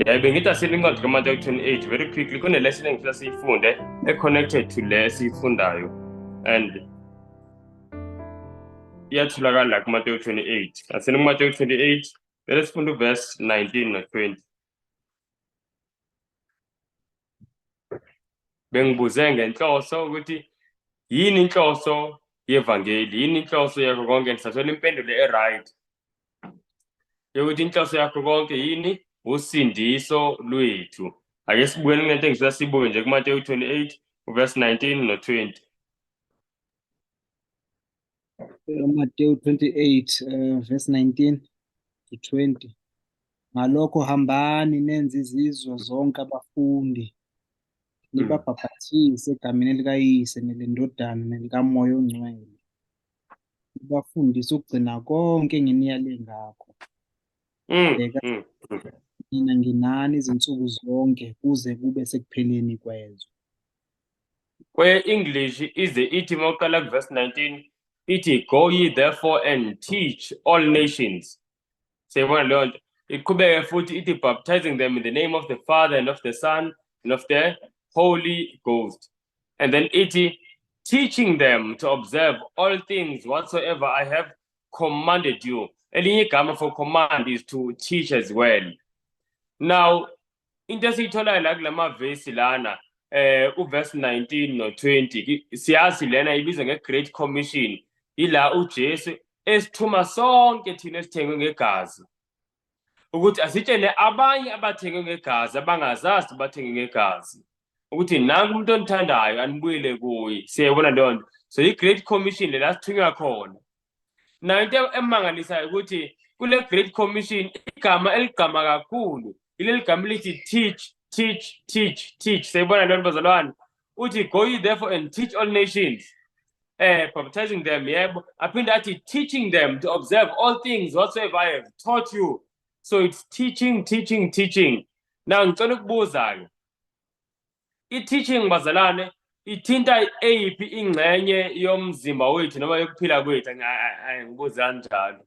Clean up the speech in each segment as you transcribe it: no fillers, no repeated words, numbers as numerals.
Yeah, bengithi asile incwadi kaMateyu 28 very quickly, kune lesson engifisa siyifunde e-connected to le esiyifundayo and iyatholakala la kuMateyu 28. Asile kuMateyu 28, bese sifunda uverse 19 no-20. Bengibuze ngenhloso ukuthi yini inhloso yevangeli, yini inhloso yakho konke, ngisathola impendulo e-right yokuthi inhloso yakho konke yini, usindiso lwethu. Ake sibukeni kulento engifisa sibuke nje kuMateyu 28 uverse 19 no-20. Mateyu 28 verse 19 to 20. Ngalokho hambani nenze izizwe zonke abafundi, nibabhaphathise egameni likaYise neleNdodana nelikaMoya oNgcwele, nibafundise ukugcina konke enginiyale ngakho. Bheka, mina nginani izinsuku zonke kuze kube sekupheleni kwezwe. Kwe-English ize ithi uma uqala kuverse 19 ithi, go ye therefore and teach all nations. Siyayibona leyo nto. Iqhubeke futhi ithi, baptizing them in the name of the Father and of the Son and of the Holy Ghost. And then ithi, teaching them to observe all things whatsoever I have commanded you. Elinye igama for command is to teach as well. Now, into esiyitholayo la kulama vesi lana, uverse 19 no 20, siyazi lena ibizwa nge-Great Commission, ila uJesu esithuma sonke thina esithengwe ngegazi ukuthi asitshene abanye abathengwe ngegazi abangazazi bathengwe ngegazi ukuthi nangu umuntu onithandayo, anibuyele kuye. Siyayibona leyo nto. So i-Great Commission lela sithunywa khona. Nayo into emangalisayo ukuthi kule Great Commission igama eligqama kakhulu ileli gama elithi teach, teach, teach, teach. Siyayibona leyo nto, bazalwane. Uthi, go ye therefore and teach all nations, baptizing them, yebo, aphinde athi, teaching them to observe all things whatsoever I have taught you. So it's teaching, teaching, teaching. Now ngicela ukubuza-ke, i-teaching, bazalwane, ithinta eyiphi ingxenye yomzimba wethu noma yokuphila kwethu? Ngibuze kanjalo.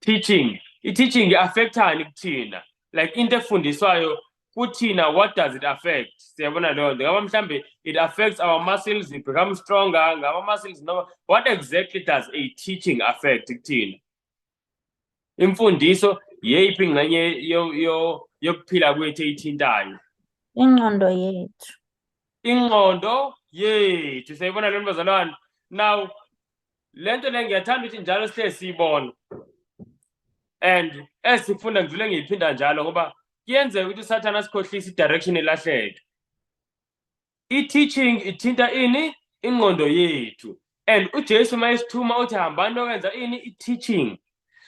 Teaching, i-teaching i-affectani kuthina? Like into efundiswayo kuthina, what does it affect? Siyabona leyo nto. Ngaba mhlambe it affects our muscles, we become stronger ngama muscles, noma what exactly does a teaching affect kuthina? Imfundiso yeyiphi ingxenye yokuphila kwethu eyithintayo? Ingqondo yethu. Ingqondo yethu. Siyayibona leyo nto, bazalwane. Now lento le ngiyathanda ukuthi njalo sihlezi siyibona and esifunda, ngidlule ngiyiphinda njalo ngoba kuyenzeka ukuthi uSathane asikhohlise, i-direction ilahleke. I-teaching ithinta ini? Ingqondo yethu. And uJesu uma esithuma uthi hambani nokwenza ini? I-teaching.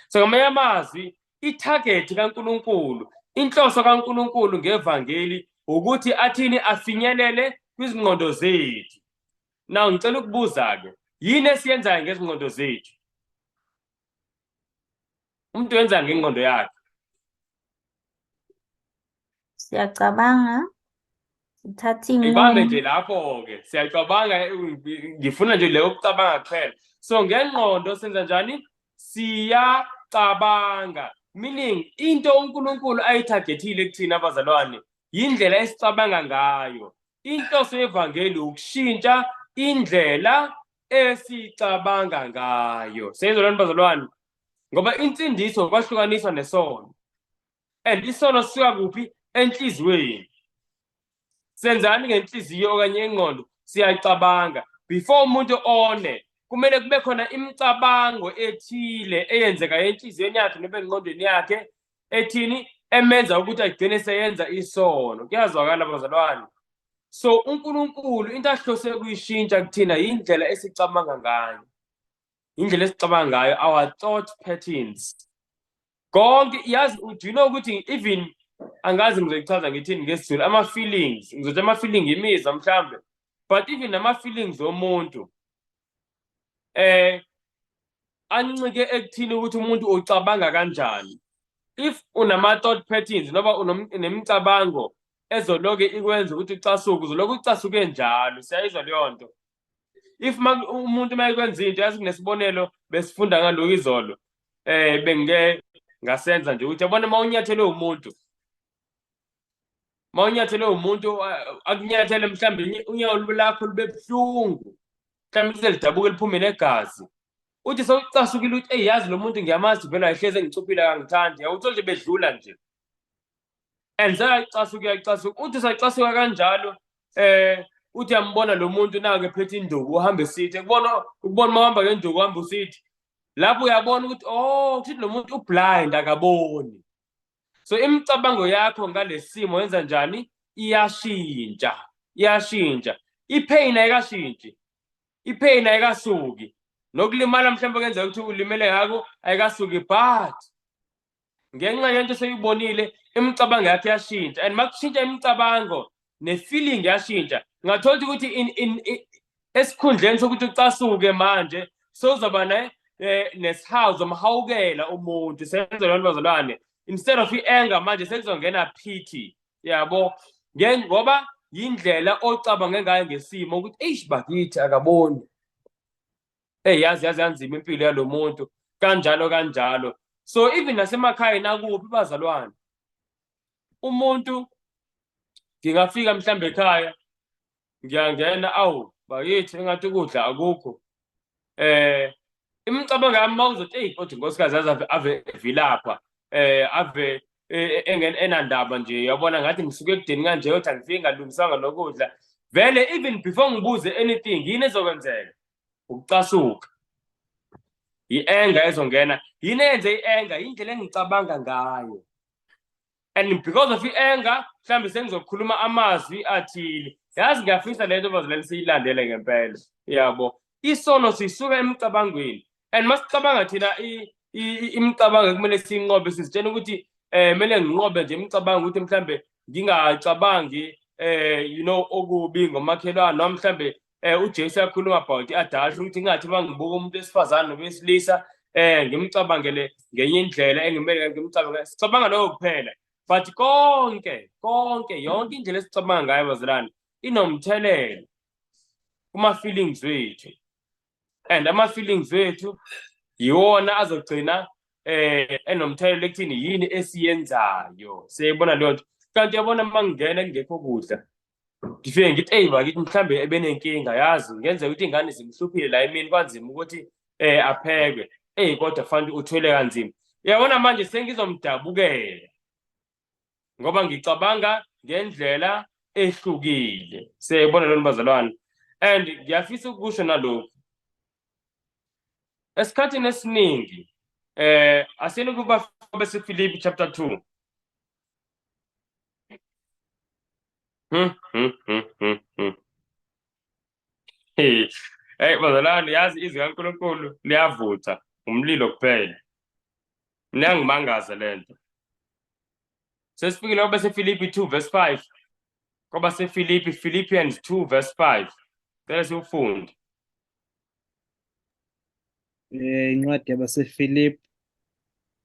So ngamanye amazwi, i-target kaNkulunkulu, inhloso kaNkulunkulu ngevangeli ukuthi athini? Afinyelele kwizingqondo zethu. Now ngicela ukubuza-ke, yini esiyenzayo ngezingqondo zethu? Umuntu wenza ngengqondo yakhe? Siyacabanga, sithatha Ibambe iy'nqumo. nje lapho-ke, siyacabanga. Ngifuna nje leyo kucabanga kuphela. So ngengqondo senza njani? Siyacabanga, meaning into uNkulunkulu ayithagethile kuthina, abazalwane, yindlela esicabanga ngayo. Inhloso yevangeli ukushintsha indlela esicabanga ngayo. Siyezwa lona, bazalwane? Ngoba insindiso kwahlukaniswa nesono, and isono sisuka kuphi? Enhliziyweni. Senzani ngenhliziyo okanye ingqondo? Siyacabanga. Before umuntu one, kumele kube khona imicabango ethile eyenzeka enhliziyweni yakhe noma engqondweni yakhe ethini emenza ukuthi agcine seyenza isono. Kuyazwakala, bazalwane? So uNkulunkulu into ahlose kuyishintsha kuthina indlela esicabanga ngayo, indlela esicabanga ngayo, our thought patterns konke. Yazi, do you know ukuthi even angazi ngizoyichaza ngithini ngesiZulu ama-feelings, ngizothi ama-feeling imizwa mhlambe, but even nama-feelings omuntu ancike ekuthini ukuthi umuntu ucabanga kanjani. If unama-thought patterns noma unemicabango ezoloke ikwenza ukuthi ucasuke, uzoloke ucasuke njalo. Siyayizwa leyo nto? If umuntu uma ekwenza into, yazi kunesibonelo besifunda ngalokhu izolo, bengike ngasenza nje ukuthi yabona uma unyathelwe umuntu, uma unyathelwe umuntu akunyathele mhlawumbe unyawo lakho lube buhlungu, mhlawumbe lize lidabuke liphume negazi, uthi sewucasukile uthi eyi yazi lo muntu ngiyamazi vele wayehlezi engicuphile akangithandi, yawuthole nje bedlula nje and seyacasuka uyacasuka, uthi usacasuka kanjalo uthi uyambona lo muntu naku ephethe induku uhamba esithi ukubona uma uhamba ngenduku uhamba usithi lapho uyabona ukuthi oh kusho lo muntu ublind akaboni. So imicabango yakho ngalesimo yenza njani? Iyashintsha, iyashintsha. Ipain ayikashintshi, ipain ayikasuki, nokulimala mhlawumbe kenzeka ukuthi ulimele ngako ayikasuki, but ngenxa yento seyibonile imicabango yakhe yashintsha, and makushintsha imicabango ne-feeling yashintsha. Ngathola ukuthi in esikhundleni sokuthi ucasuke manje sewuzoba nesihawu, zomhawukela umuntu. Senze lona bazalwane, instead of i-anger manje sekuzongena pity, yabo, ngoba yindlela ocabange ngayo ngesimo ukuthi eish bakithi akaboni, hey yazi yazi yanzima impilo yalo muntu, kanjalo kanjalo. So even nasemakhaya nakuphi bazalwane, umuntu ngingafika mhlambe ekhaya ngiyangena, awu bakithi engathi ukudla akukho, imicabango yami mawuzothi eyi kodwa inkosikazi yazi ave evilapha, ave enandaba nje, uyabona ngathi ngisuke ekudeni kanje kodwa ngifike ngalungisanga nokudla. Vele even before ngibuze anything, yini ezokwenzeka? Ukucasuka, i-anger ezongena. Yini eyenze i-anger? Indlela engicabanga ngayo, and because of i-anger mhlawumbe sengizokhuluma amazwi athile. Yazi ngiyafisa lento bazalwane siyilandele ngempela, yabo. Isono sisuka emicabangweni, and masicabanga thina imicabango ekumele siyinqobe, sizitshela ukuthi kumele nginqobe nje imicabango ukuthi mhlambe ngingacabangi you know okubi ngomakhelwane, noma mhlambe uJesu uyakhuluma about i-adultery, ukuthi ngathi mangibuka umuntu wesifazane nowesilisa ngimcabangele ngenye indlela engimele ngimcabangele. Sicabanga lokho kuphela, but konke konke yonke indlela esicabanga ngayo bazalwane inomthelela kuma-feelings wethu, and ama-feelings wethu yiwona azogcina enomthelela ekuthini yini esiyenzayo. Siyayibona leyo nto. Kanti uyabona uma ngingena kungekho kudla, ngifike ngithi eyi bakithi mhlambe ebenenkinga, yazi ngenzeka ukuthi ingane zimhluphile la emini, kwanzima ukuthi apheke, eyi kodwa fanele uthwele kanzima. Uyabona manje sengizomdabukela ngoba ngicabanga ngendlela ehlukile. Siyayibona lona bazalwane, and ngiyafisa ukusho nalokhu esikhathini esiningi asiyeni kuba baseFilipi chapter 2. Hey bazalwane, yazi izwi kaNkulunkulu liyavutha umlilo kuphela. Niyangimangaza lento. Sesifikile kwabaseFilipi 2 verse 5. KwabaseFilipi, Philippians 2 verse 5. Cela siwufunde. Incwadi yabaseFilipi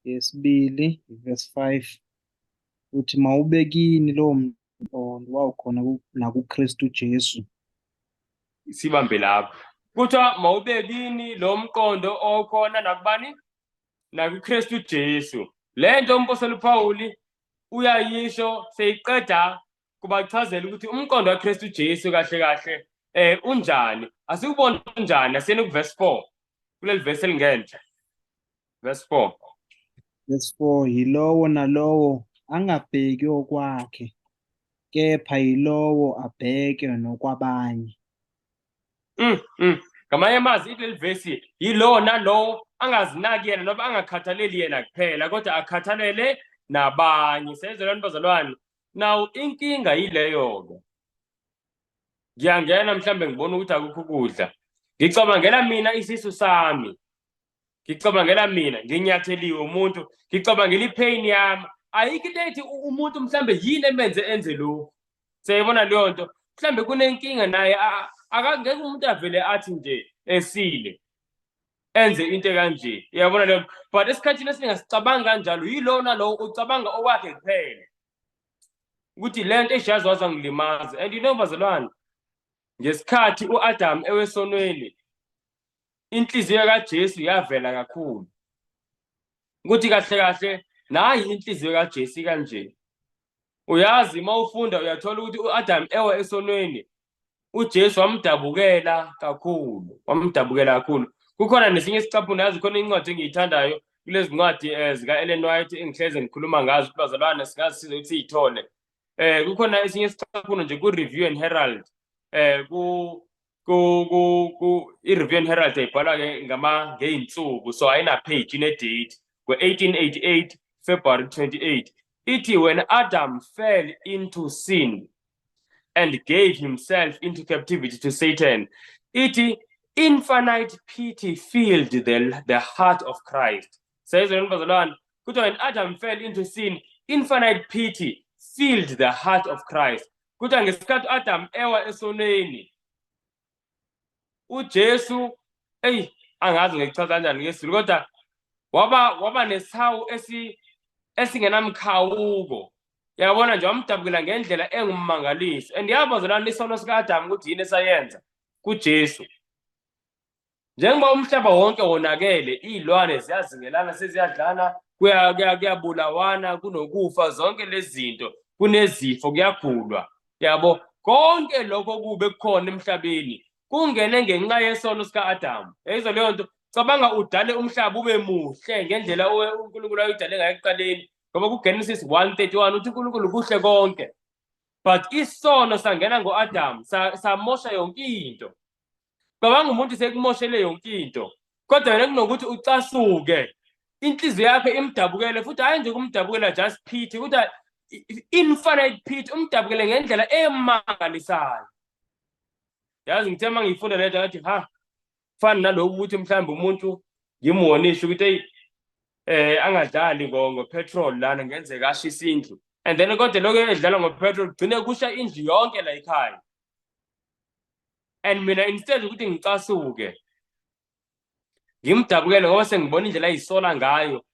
yesibili verse 5 uthi mawube kini lowo mqondo wawukhona nakuKristu Jesu. Sibambe lapho. Kuthiwa mawube kini lo mqondo okhona nakubani? NakuKristu Jesu. Lento umpostoli uPaul uyayisho seyiqeda kubachazela ukuthi umqondo kaKristu Jesu kahle kahle unjani. Asikubone unjani, asiyeni ku verse 4. Kuleli verse elingenhla. Verse 4. Verse 4, yilowo nalowo angabheki okwakhe, kepha yilowo abheke nokwabanye. Ngamanye amazwi kuleli vesi, yilowo nalowo angazinaki yena noma angakhathaleli yena kuphela, kodwa akhathalele nabanye. Siyezwelana bazalwane. Now inkinga yileyo-ke. Ngiyangena mhlambe ngibona ukuthi akukho ukudla, ngicabangela mina isisu sami, ngicabangela mina nginyatheliwe umuntu, ngicabangela ipain yami. Ayikho into ethi umuntu mhlambe yini emenze enze lokhu. Siyayibona leyo nto. Mhlambe kunenkinga naye, akangeke umuntu avele athi nje esile enze into kanje. Uyabona leyo. But esikhathini esiningi asicabangi kanjalo, yilowo nalowo ucabanga okwakhe kuphela, ukuthi le nto eshiyazi waze angilimaza. And you know bazalwane, ngesikhathi u-Adam ewesonweni, inhliziyo kaJesu yavela kakhulu. Ukuthi kahle kahle nayi inhliziyo kaJesu kanje. Uyazi, uma ufunda uyathola ukuthi u-Adam ewa esonweni, uJesu wamdabukela kakhulu, wamdabukela kakhulu. Kukhona nesinye isicaphuno, yazi khona incwadi engiyithandayo kulezi ncwadi zika-Ellen White engihleze ngikhuluma ngazo ukuthi bazalwane singazisiza ukuthi siyithole. Kukhona esinye isicaphuno nje ku-Review and Herald, ku ku ku ku i-Review and Herald ayibhalwa-ke ngey'nsuku, so ayina-page, ine-date, ngo-1888 February 28. Ithi, "When Adam fell into sin and gave himself into captivity to Satan," ithi, "infinite pity filled the heart of Christ." Sayizwa, bazalwane? Kuthiwa when Adam fell into sin, infinite pity filled the heart of Christ. Kuthiwa ngesikhathi Adam ewa esonweni, uJesu, eyi, angazi ngichaza kanjani ngesiZulu, kodwa waba nesihawu esingenamkhawuko, yabona nje, wamdabukela ngendlela engummangaliso. And yabo bazalwane, isono sika-Adamu ukuthi yini esayenza kuJesu. Njengoba umhlaba wonke wonakele, iy'lwane ziyazingelana, seziyadlana, kuyabulawana, kunokufa, zonke lezi zinto, kunezifo, kuyagulwa, yabo, konke lokho kube kukhona emhlabeni kungene ngenxa yesono sika-Adamu. Yayizwa leyo nto? Cabanga udale umhlaba ube muhle ngendlela uNkulunkulu ayudale ngayo ekuqaleni, ngoba kuGenesis 1:31 uthi uNkulunkulu kuhle konke, but isono sangena ngo-Adamu, samosha yonke into. Cabanga umuntu sekumoshele yonke into, kodwa yena kunokuthi ucasuke, inhliziyo yakhe imdabukele, futhi hhayi nje kumdabukela just pity, kodwa infinite pity, umdabukele ngendlela emangalisayo. Yazi, ngithe uma ngiyifunda lento ngathi, ha, fana naloku ukuthi mhlawumbe umuntu ngimwonishe ukuthi eyi, angadlali ngo-petrol lana, ngenzeka ashisa indlu, and then kodwa lokho edlala ngo-petrol kugcine kusha indlu yonke la ekhaya, and mina instead ukuthi ngicasuke, ngimdabukele ngoba sengibona indlela ayisola ngayo,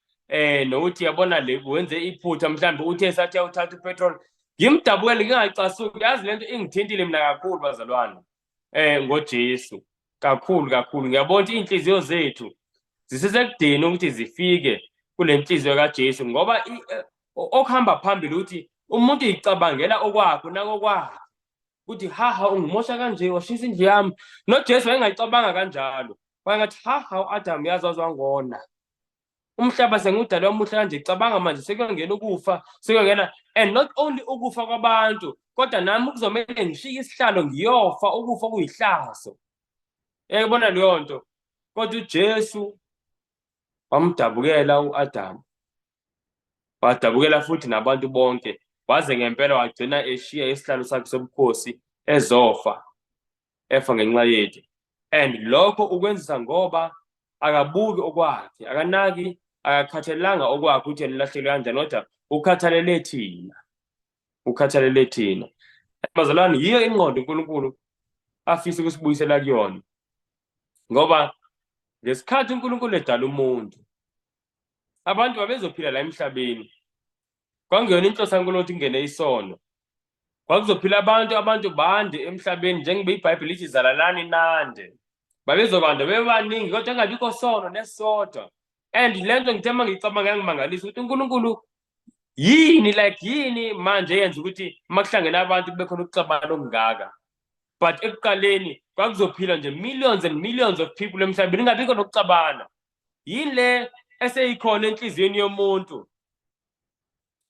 nokuthi yabona le wenze iphutha, mhlawumbe uthe sathi awuthatha upetrol, ngimdabukele ngingacasuki. Yazi, lento ingithintile mina kakhulu, bazalwane, ngoJesu kakhulu kakhulu. Ngiyabona ukuthi iy'nhliziyo zethu zisesekudeni ukuthi zifike kule nhliziyo kaJesu, ngoba okuhamba phambili ukuthi umuntu uyicabangela okwakhe nakokwakhe, ukuthi haha, ungimosha kanje, washisa indlu yami. NoJesu wayengayicabanga kanjalo, wayengathi, haha, u-Adamu yazi wazwangona umhlaba sengudalwe wamuhle kanje, cabanga manje sekuyongena ukufa, sekuyongena, and not only ukufa kwabantu, kodwa nami kuzomele ngishiye isihlalo ngiyofa ukufa okuyihlazo. Uyayibona leyo nto? Kodwa uJesu wamdabukela u-Adamu, wadabukela futhi nabantu bonke, waze ngempela wagcina eshiya isihlalo sakhe sobukhosi ezofa, efa ngenxa yethu. And lokho ukwenzisa ngoba akabuki okwakhe, akanaki, akakhathalelanga okwakhe ukuthi yena ulahlekelwe kanjani, kodwa ukhathalele thina, ukhathalele thina. Bazalwane, yiyo ingqondo uNkulunkulu afisa ukusibuyisela kuyona, ngoba ngesikhathi uNkulunkulu edala umuntu, abantu babezophila la emhlabeni. Kwakungeyona inhloso kaNkulunkulu ukuthi kungene isono. Kwakuzophila abantu, abantu bande emhlabeni, njengoba iBhayibheli lithi, "Zalalani nande." Babezokwanda bebaningi, kodwa kungabikho sono nesisodwa. And le nto ngithe uma ngiyicabanga yangimangalisa ukuthi uNkulunkulu yini, like yini manje eyenza ukuthi uma kuhlangene abantu kube khona ukuxabana okungaka, but ekuqaleni kwakuzophila nje millions and millions of people emhlabeni, kungabikho nokuxabana? Yini le eseyikhona enhliziyweni yomuntu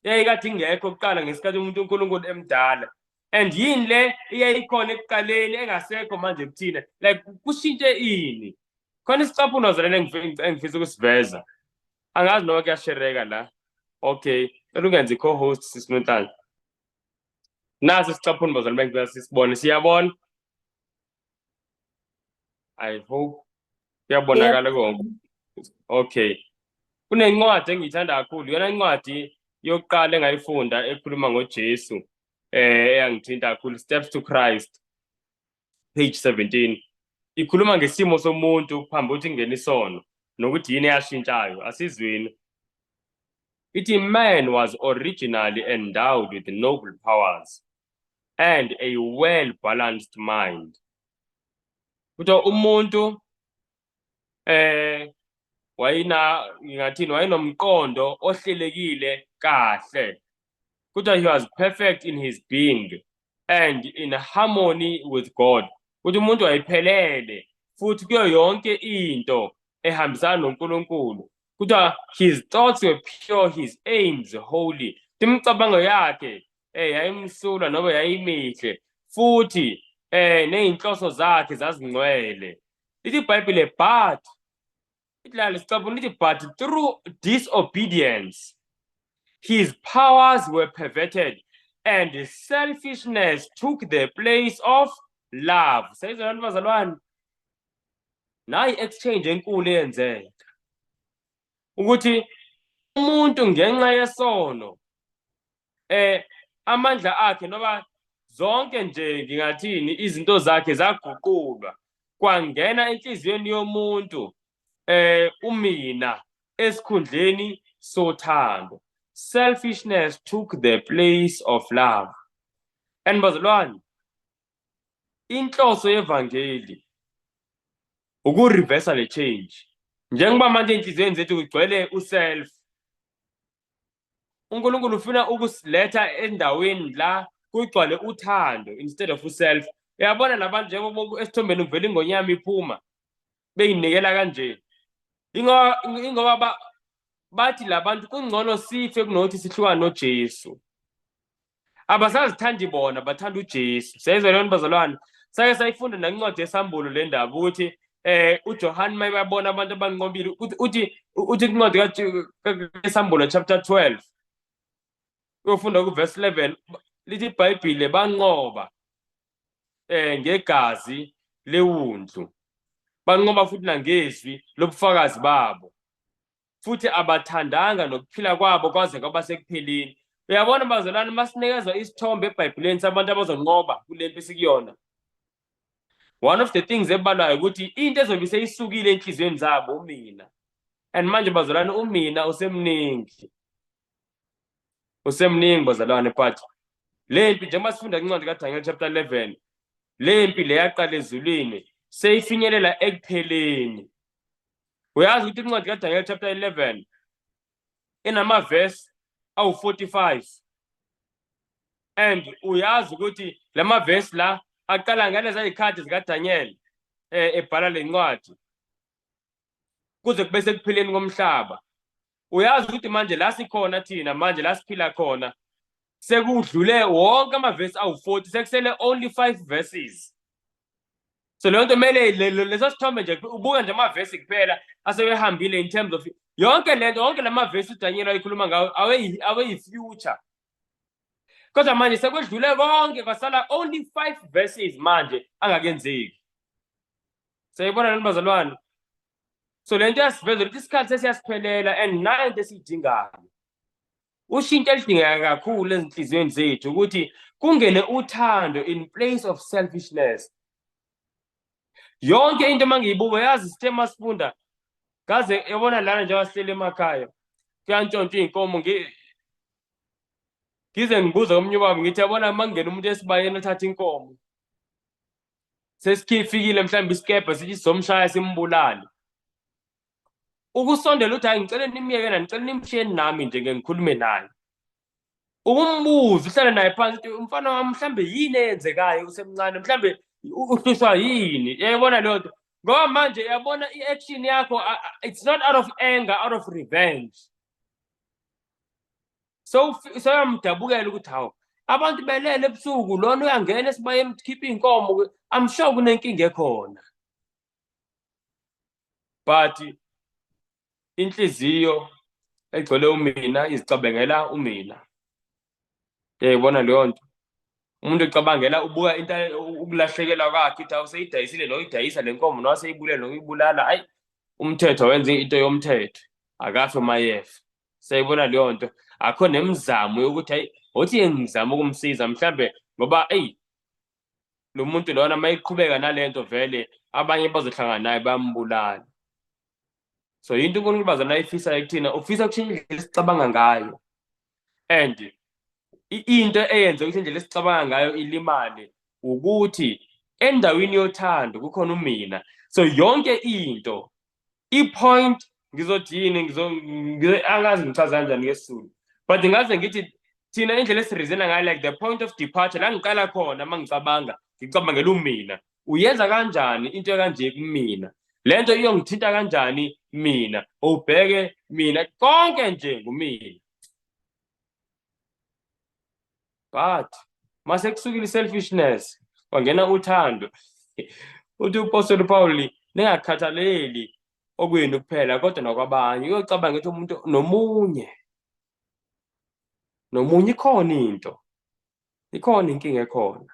eyayikade ingekho kuqala ngesikhathi umuntu uNkulunkulu emdala, and yini le iyayikhona ekuqaleni engasekho manje kuthina? Like kushintshe ini? Khona isicaphuno zalena engifisa ukusiveza, angazi noma kuyashereka la. Okay, cela ungenze i-co-host, sisi Nonhlanhla. Nasi isicaphuno, bazalwane, bengifisa sisibone. Siyabona? I hope kuyabonakala konke. Okay, kunencwadi engiyithanda kakhulu, iyona incwadi yokuqala engayifunda ekhuluma ngoJesu eyangithinta kakhulu, Steps to Christ, page 17. Ikhuluma ngesimo somuntu phambi kokuthi kungene isono nokuthi yini eyashintshayo. Asizwini. Ithi, "Man was originally endowed with noble powers and a well balanced mind." Kuthiwa umuntu Wayena, ngingathini, wayenomqondo ohlelekile kahle. Kuthiwa he was perfect in his being and in harmony with God. Ukuthi umuntu wayephelele futhi kuyo yonke into ehambisana noNkulunkulu. Kuthiwa his thoughts were pure, his aims holy. Imicabango yakhe yayimsulwa noma yayimihle, futhi ney'nhloso zakhe zazingcwele. Lithi iBhayibhile, but ithi la lesicaphuna, lithi, "But through disobedience his powers were perverted and selfishness took the place of love." Seyizona, bazalwane, nayi exchange enkulu eyenzeka, ukuthi umuntu ngenxa yesono amandla akhe noma zonke nje, ngingathini, izinto zakhe zaguqulwa, kwangena enhliziyweni yomuntu umina esikhundleni sothando. Selfishness took the place of love. And bazalwane, inhloso yevangeli ukureversa le change. Njengoba manje enhliziyweni zethu kugcwele uself, uNkulunkulu ufuna ukusiletha endaweni la kugcwale uthando instead of uself. Uyabona labantu, njengoba esithombeni kuvela ingonyama iphuma beyinikela kanje, ingoba bathi labantu kungcono sife kunokuthi sihlukane noJesu. Abasazithandi bona, bathanda uJesu. Siyayizwa leyo nto, bazalwane? Sake sayifunda nancwadi yeSambulo le ndaba, ukuthi uJohn mayebabona abantu abanqobile, uthi incwadi yeSambulo chapter 12, uyofunda kuverse 11, lithi iBhayibhile banqoba ngegazi lewundlu, banqoba futhi nangezwi lobufakazi babo, futhi abathandanga nokuphila kwabo kwaze kwaba sekupheleni. Uyabona bazalwane, masinikezwa isithombe eBhayibhelini sabantu abazonqoba kule mpi esikuyona, one of the things ebalwayo ukuthi into ezobe seyisukile enhliziyweni zabo umina. And manje bazalwane, umina usemningi, usemningi bazalwane. But le mpi, njengoba sifunda incwadi kaDaniel chapter 11, le mpi le yaqala ezulwini seyifinyelela ekupheleni. Uyazi ukuthi incwadi kaDaniel chapter 11 inamavesi awu-45, and uyazi ukuthi lamavesi la aqala ngaleza zikhathi zikaDaniel ebhala lencwadi kuze kube sekupheleni komhlaba. Uyazi ukuthi manje la sikhona thina, manje la siphila khona, sekudlule wonke amavesi awu-40, sekusele only 5 verses. So leyo nto kumele leso sithombe nje, ubuka nje amavesi kuphela asewehambile in terms of yonke lento, wonke lamavesi uDaniel ayikhuluma ngawo aweyi-future, kodwa manje sekwedlule konke, kwasala only 5 verses manje angakenzeki. Siyayibona lento, bazalwane? So lento iyasivezela ukuthi isikhathi sesiyasiphelela, and nayo into esiyidingayo, ushintsho elidingeka kakhulu ezinhliziyweni zethu, ukuthi kungene uthando in place of selfishness. Yonke into mangiyibuka, yazi, sithe masifunda kaze, yabona lana njengoba sihleli emakhaya kuyantshontshwa iy'nkomo, ngize ngibuze komunye ubaba, ngithi, yabona uma kungena umuntu esibayeni othatha inkomo, sesifikile mhlawumbe isikebhe sithi sizomshaya simbulale, ukusondela uthi, "Hayi, ngicela nimyeke na, ngicela nimshiyeni nami nje ngeke ngikhulume naye," ukumbuza, uhlale naye phansi, uthi, "Umfana wami, mhlambe yini eyenzekayo usemncane? Mhlambe uhlushwa yini?" Uyayibona leyo nto? Ngoba manje uyabona i-action yakho, it's not out of anger, out of revenge. So soyamdabukela ukuthi hawu, abantu belele ebusuku, lona uyangena esibayeni ukhipha iy'nkomo, I'm sure kunenkinga ekhona. But inhliziyo egcwele umina izicabangela umina. Uyayibona leyo nto? Umuntu ecabangela, ubuka into, ukulahlekelwa kwakhe, ithi awuseyidayisile noyidayisa le nkomo, noma seyibulele nokuyibulala, ayi, umthetho wenza into yomthetho, akafe mayefa. Siyayibona leyo nto? Akho nemizamo yokuthi hayi, othi ngizama ukumsiza mhlambe, ngoba eyi, lo muntu lona uma eqhubeka nalento vele abanye bazohlangana naye bayambulala. So yinto uNkulunkulu bazana ayifisayo kuthina, ufisa kushintsha indlela esicabanga ngayo. And into eyenza ukuthi indlela esicabanga ngayo ilimale ukuthi endaweni yothando kukhona umina. So yonke into i-point Ngizothi yini, angazi ngichaza kanjani ngesiZulu, but ngaze ngithi thina indlela esi-reason-a ngayo, like the point of departure la ngiqala khona, uma ngicabanga, ngicabangela umina, uyenza kanjani into ekanje kumina, le nto iyongithinta kanjani mina, ubheke mina, konke nje ngumina. But mase kusukile i-selfishness, kwangena uthando. Uthi uPostoli Paul, ningakhathaleli okwenu kuphela kodwa nakwabanye. Uyocabanga ukuthi umuntu nomunye nomunye, ikhona into, ikhona inkinga ekhona,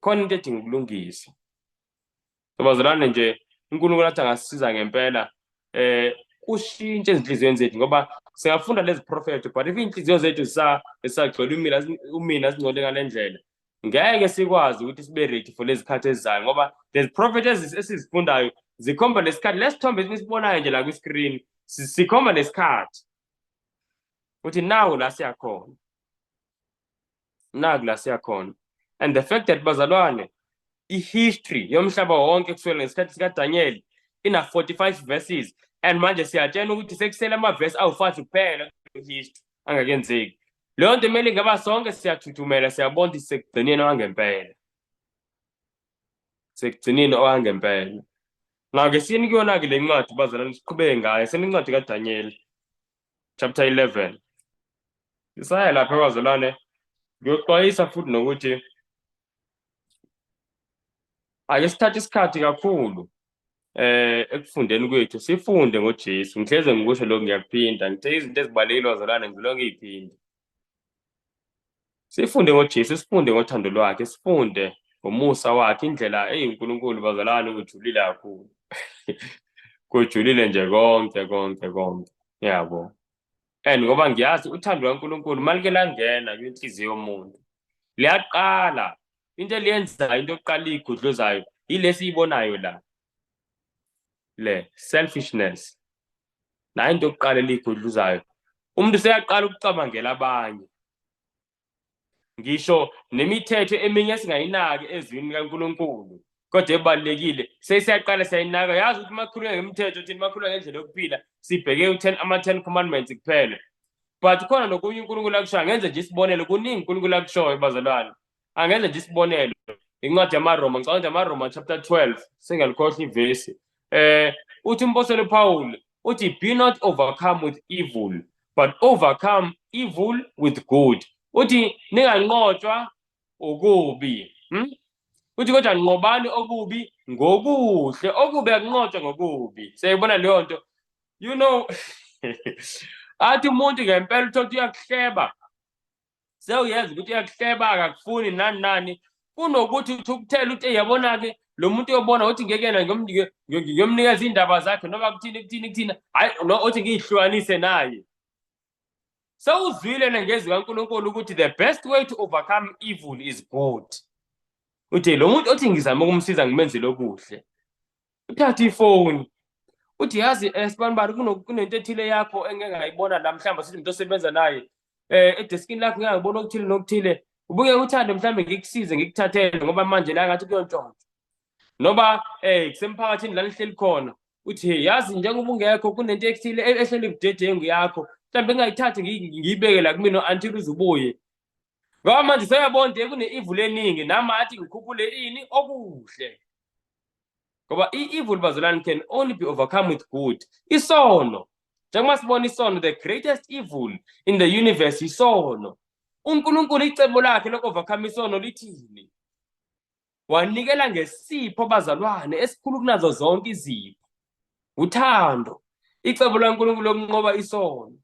khona into edinga ukulungiswa. Bazalwane nje, uNkulunkulu athi angasisiza ngempela kushintshe ezinhliziyweni zethu, ngoba singafunda lezi prophet, but if iy'nhliziyo zethu zisagcwele umina, zingcole ngale ndlela, ngeke sikwazi ukuthi sibe ready for lezi khathi ezizayo, ngoba lezi prophet esizifundayo zikhomba lesikhathi. Lesithombe esibonayo nje la kwi-screen sikhomba lesikhathi ukuthi nawu la siyakhona, naku la siyakhona. And the fact that, bazalwane, i-history yomhlaba wonke kusukela ngesikhathi sikaDaniel ina 45 verses, and manje siyatshena ukuthi sekusele amavesi awu-5 kuphela history angakenzeki. Leyo nto kumele ingaba sonke siyathuthumela, siyabona ukuthi sekugcineni owangempela, sekugcineni owangempela. Ngake siyeni kuyona-ke le ncwadi, bazalwane, siqhubeke ngayo. Senincwadi kaDaniel chapter 11. Sisaya lapha, bazalwane, ngiyoxwayisa futhi nokuthi ake sithathe isikhathi kakhulu ekufundeni kwethu, sifunde ngoJesu. Ngihleze ngikusho lokhu, ngiyakuphinda, ngithe izinto ezibalulekile, bazalwane, ngilokhu ngiyiphinda. Sifunde ngoJesu, sifunde ngothando lwakhe, sifunde ngomusa wakhe, indlela eyiNkulunkulu, bazalwane, kujulile kakhulu, kujulile nje konke konke konke, yabo. And ngoba ngiyazi uthando lwaNkulunkulu malike langena kwinhliziyo yomuntu, liyaqala into eliyenzayo, into yokuqala igudluzayo yilesi iyibonayo la, le selfishness. Nayo into yokuqala eliyigudluzayo, umuntu seyaqala ukucabangela abanye. Ngisho nemithetho eminye esingayinaki ezwini likaNkulunkulu kodwa ebalulekile, sesiyaqala siyayinaka. Yazi ukuthi makhulunywa ngemithetho thina, makhulunywa ngendlela yokuphila, sibheke u-10, ama-10 commandments kuphela, but khona nokunye uNkulunkulu akushoyo. Angenze nje isibonelo, kuningi uNkulunkulu akushoyo, bazalwane. Angenze nje isibonelo, incwadi yamaRoma, ngicabanga ukuthi amaRoma chapter 12, sengiyalikhohlwa ivesi. Uthi umpostoli Paul, uthi, "Be not overcome with evil, but overcome evil with good." Uthi ninganqotshwa ukubi, Uthi kodwa nqobani okubi ngokuhle. Okubi akunqotshwa ngokubi. Siyayibona leyo nto. Athi umuntu ngempela uthola ukuthi uyakuhleba, sewuyenza ukuthi uyakuhleba, akakufuni, nani nani, kunokuthi uthukuthele uthi, yabona-ke lo muntu, uyobona uthi ngeke yena ngiyomnikeza iy'ndaba zakhe noma kuthini kuthini kuthini, hhayi no, uthi ngiyihlukanise naye. Sewuzwile nengezwi kaNkulunkulu ukuthi the best way to overcome evil is good. Uthi lo muntu othi ngizama ukumsiza, ngimenzele okuhle, uthathe ifoni, uthi, yazi, sibanibani, kunento ethile yakho engeke ngayibona la, mhlawumbe sithi umuntu osebenza naye edeskini lakho, ngeke ngibona okuthile nokuthile, ubungeke uthande mhlawumbe ngikusize ngikuthathele, ngoba manje la ngathi kuyontshontshwa, noba kusemphakathini la nihleli khona, uthi, hey, yazi njengoba ungekho kunento ethile ehleli budedengu yakho, mhlawumbe ngingayithathi ngiyibeke la kumina until uze ubuye, ngoba manje seyabona nje kune-evil eningi, nami athi ngikhuphule ini okuhle, ngoba i-evil, bazalwane, can only be overcome with good. Isono, njengoba sibona isono, the greatest evil in the universe isono. UNkulunkulu icebo lakhe loku-overcome isono lithini? Wanikela ngesipho, bazalwane, esikhulu kunazo zonke izipho, uthando. Icebo laNkulunkulu lokunqoba isono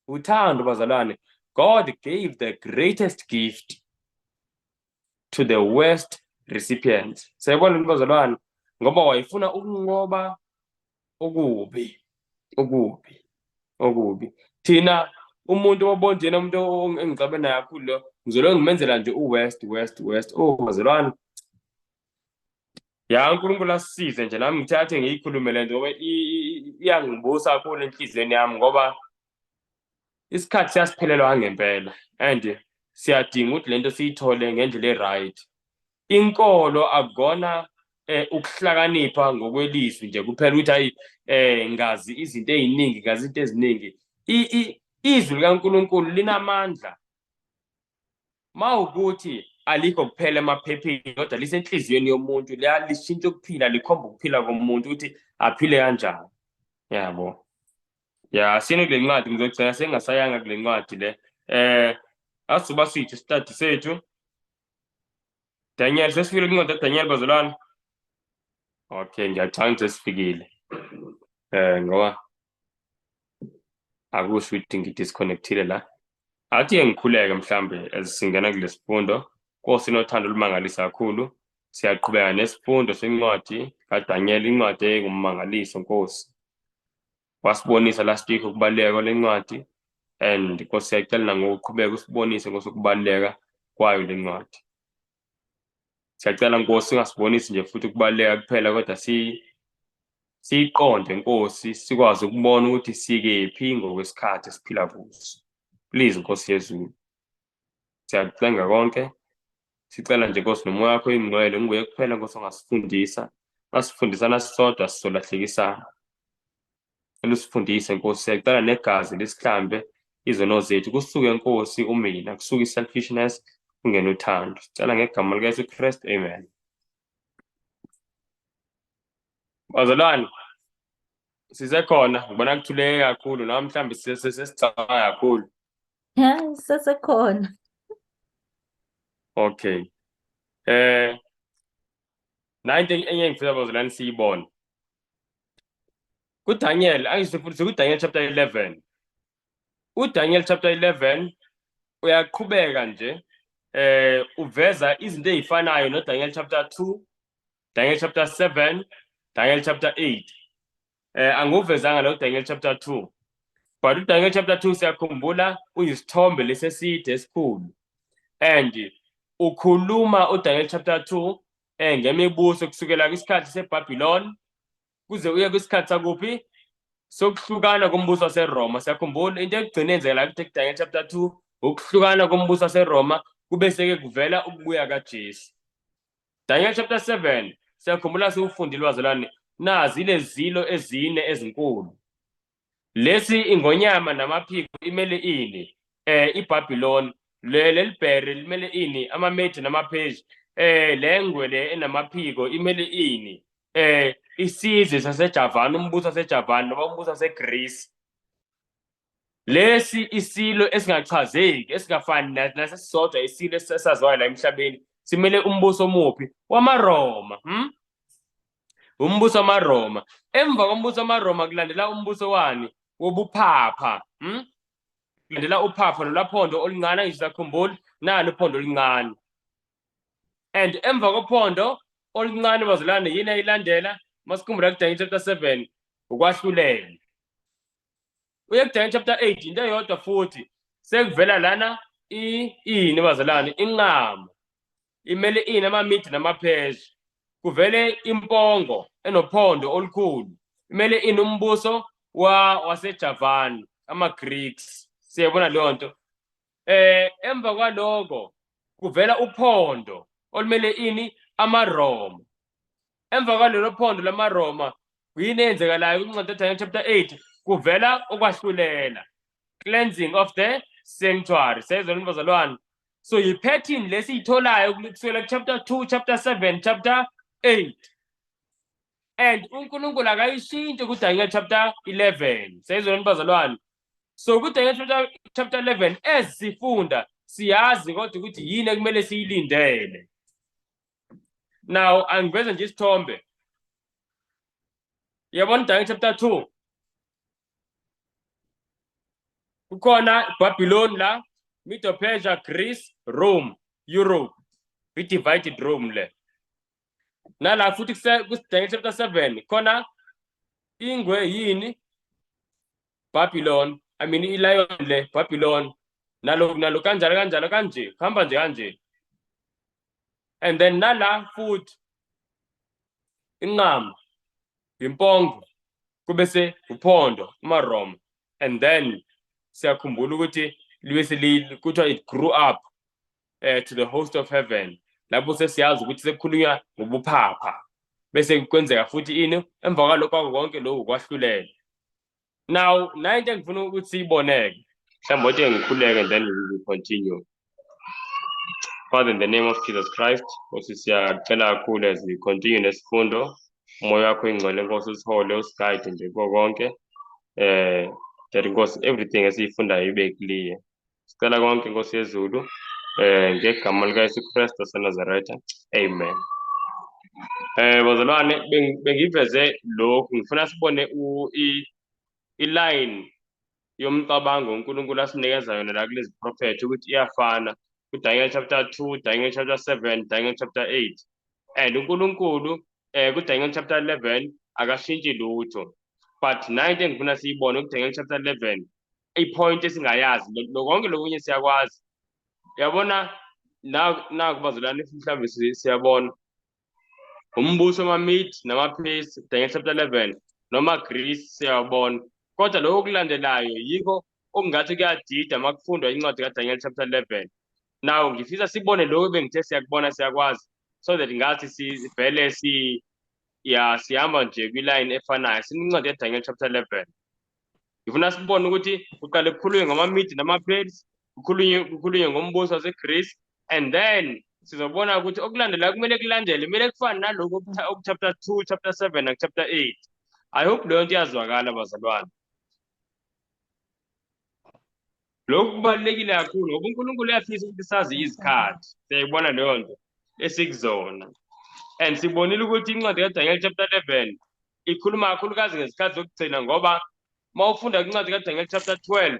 uthando, bazalwane. God gave the greatest gift to the worst recipients. Siyayibona into, bazalwane, ngoba wayefuna ukunqoba okubi, okubi, okubi. Thina umuntu obonjena, umuntu engixabe naye kakhulu lo, ngizolo ngimenzela nje u-worst, worst, worst. Oh bazalwane, ya, uNkulunkulu asisize nje. Nami ngithathe ngiyikhulume le nto ngoba iyangibusa kakhulu enhliziyweni yami, ngoba isikhathi siyasiphelelwa ngempela and siyadinga ukuthi lento siyithole ngendlela e-right. Inkolo akukona. Ukuhlakanipha ngokwelizwi nje kuphela ukuthi hayi, ngazi izinto eziningi, ngazi izinto eziningi. Izwi likaNkulunkulu linamandla. Mawukuthi alikho kuphela emaphepheni, kodwa lisenhliziyweni yomuntu, lishintsha ukuphila, likhomba ukuphila komuntu ukuthi aphile kanjani. Yabo. Ya, sine kule ncwadi, ngizogcina sengingasayanga kule ncwadi le. Asizoba sithi study sethu. Daniel, sesifikile kwincwadi kaDaniel, bazalwane? Okay, ngiyacabanga ukuthi sesifikile. Ngoba akusho ukuthi ngidisconnectile la. Athi ngikhuleke mhlambe as singena kulesifundo. Nkosi nothando olumangalisa kakhulu. Siyaqhubeka nesifundo sencwadi kaDaniel, incwadi engummangaliso, Nkosi. Wasibonisa last week ukubaluleka kwale ncwadi, and Nkosi siyacela nangokuqhubeka usibonise, Nkosi, ukubaluleka kwayo le ncwadi. Siyacela, Nkosi, ungasibonisi nje futhi ukubaluleka kuphela, kodwa siyiqonde, Nkosi, sikwazi ukubona ukuthi sikephi ngokwesikhathi esiphila kuso. Please, Nkosi yezulu. Siyakucenga konke. Sicela nje, Nkosi, nomoya wakho oyingcwele nguye kuphela, Nkosi, ongasifundisa. Masifundisana sisodwa sizolahlekisana. Cela usifundise, Nkosi, siyacela negazi lisihlambe izono zethu. Kusuke, Nkosi, umina, kusuke i-selfishness, kungene uthando. Sicela ngegama likaYesu Kristu. Amen. Bazalwane, sisekhona, ngibona kuthuleke kakhulu noma mhlawumbe sesicabanga kakhulu. Ya, sisekhona. Okay. Nayi into enye engifisa, bazalwane, siyibone. KuDaniel, angisifundise kuDaniel chapter 11. UDaniel chapter 11 uyaqhubeka nje uveza izinto ezifanayo noDaniel chapter 2, Daniel chapter 7, Daniel chapter 8. Angiwuvezanga lo Daniel chapter 2. But uDaniel chapter 2, siyakhumbula, uyisithombe leseside esikhulu. And ukhuluma uDaniel chapter 2 ngemibuso kusukela kwisikhathi seBabylon kuze uye kwisikhathi sakuphi sokuhlukana kombuso waseRoma. Siyakhumbula into ekugcina yenzeka la kuDaniel chapter 2, ukuhlukana kombuso waseRoma, kube seke kuvela ukubuya kaJesu. Daniel chapter 7, siyakhumbula siwufundile, bazalwane, nazi lezilo ezine ezinkulu. Lesi ingonyama namaphiko imele ini? IBabylon. Le lelibhere limele ini? AmaMede namaPersia. Lengwe le enamaphiko imele ini? Isizwe saseJavan, umbuso waseJavan noma umbuso waseGreece. Lesi isilo esingachazeki, esingafani nasesisodwa isilo esaziwayo la emhlabeni, simele umbuso omuphi? WamaRoma. Umbuso wamaRoma. Emva kombuso wamaRoma kulandela umbuso wani? Wobuphapha. Kulandela uphapha nolwaphondo oluncane, angisakhumbuli nalo uphondo oluncane. And emva kophondo oluncane, bazalwane, yini ayilandela? Masikhumbula kuDaniel chapter 7, ukwahlulela. Uye kuDaniel chapter 8, into eyodwa futhi, sekuvela lana ini, bazalwane? Inqama. Imele ini? AmaMede namaPersia. Kuvele impongo enophondo olukhulu, imele ini? Umbuso wa waseJavan, ama-Greeks. Siyabona leyo nto. Emva kwaloko kuvela uphondo olumele ini? AmaRoma. Emva kwalelo phondo lamaRoma, yini eyenzekalayo kwincwadi kaDaniel chapter 8? Kuvela ukwahlulela, cleansing of the sanctuary. Siyayizwa, bazalwane? So yi-pattern lesiyitholayo kusukela chapter 2, chapter 7, chapter 8, and uNkulunkulu akayishintshi kuDaniel chapter 11. Siyayizwa, bazalwane? So kuDaniel chapter 11, as sifunda, siyazi kodwa ukuthi yini ekumele siyilindele. Now angiveze nje isithombe. Yabona, Daniel chapter 2, kukhona Babylon la, Medo Persia, Greece, Rome, Europe, i-divided Rome le. Nala futhi ku Daniel chapter 7 khona ingwe yini? Babylon, I mean i-lion le, Babylon, nalo nalo, kanjalo kanjalo kanje, kuhamba nje kanje. And then nala futhi inqama, impongo, kube se uphondo, amaRoma. And then siyakhumbula ukuthi libe kuthiwa it grew up to the host of heaven, lapho sesiyazi ukuthi sekukhulunywa ngobuphapha. Bese kwenzeka futhi ini emva kwalokho kwako konke lokhu kwahlulela. Now nayo into engifuna ukuthi siyiboneke, mhlawumbe othi ngikhuleke and then we will continue. Father, in the name of Jesus Christ, Nkosi, siyacela kakhulu as we continue nesifundo, umoya wakho ingcwele, Nkosi, usihole, usiguide nje kuko konke, that, Nkosi, everything esiyifundayo ibe clear. Sicela konke, Nkosi yezulu, ngegama likaYesu Kristu waseNazaretha, amen. Bazalwane, bengiveze lokhu, ngifuna sibone i-line yomcabango uNkulunkulu asinikeza yona la kulezi prophet ukuthi iyafana kuDaniel chapter 2, Daniel chapter 7, Daniel chapter 8, and uNkulunkulu kuDaniel chapter 11 akashintshi lutho. But nayo into engifuna siyibone kuDaniel chapter 11, i-point esingayazi, lo konke lokunye siyakwazi. Uyabona naku bazalwane, mhlawumbe siyabona umbuso wamaMede namaPersi, Daniel chapter 11, noma Greece siyabona, kodwa lokho okulandelayo yikho okungathi kuyadida uma kufundwa incwadi kaDaniel chapter 11. Now ngifisa sibone lokho bengithe siyakubona, siyakwazi, so that ngathi sivele si ya sihamba nje kwi-line efanayo. Sinencwadi kaDaniel chapter 11, ngifuna sibone ukuthi kuqale kukhulunywe ngamaMede namaPersi, kukhulunywe ngombuso waseGreece, and then sizobona ukuthi okulandelayo kumele kulandele, kumele kufane nalokhu oku-chapter 2, chapter 7 naku-chapter 8. I hope leyo nto iyazwakala, bazalwane. Lokhu kubalulekile kakhulu ngoba uNkulunkulu uyafisa ukuthi sazi izikhathi. Siyayibona leyo nto esikuzona, and sibonile ukuthi incwadi kaDaniel chapter 11 ikhuluma kakhulukazi ngezikhathi zokugcina, ngoba uma ufunda incwadi kaDaniel chapter 12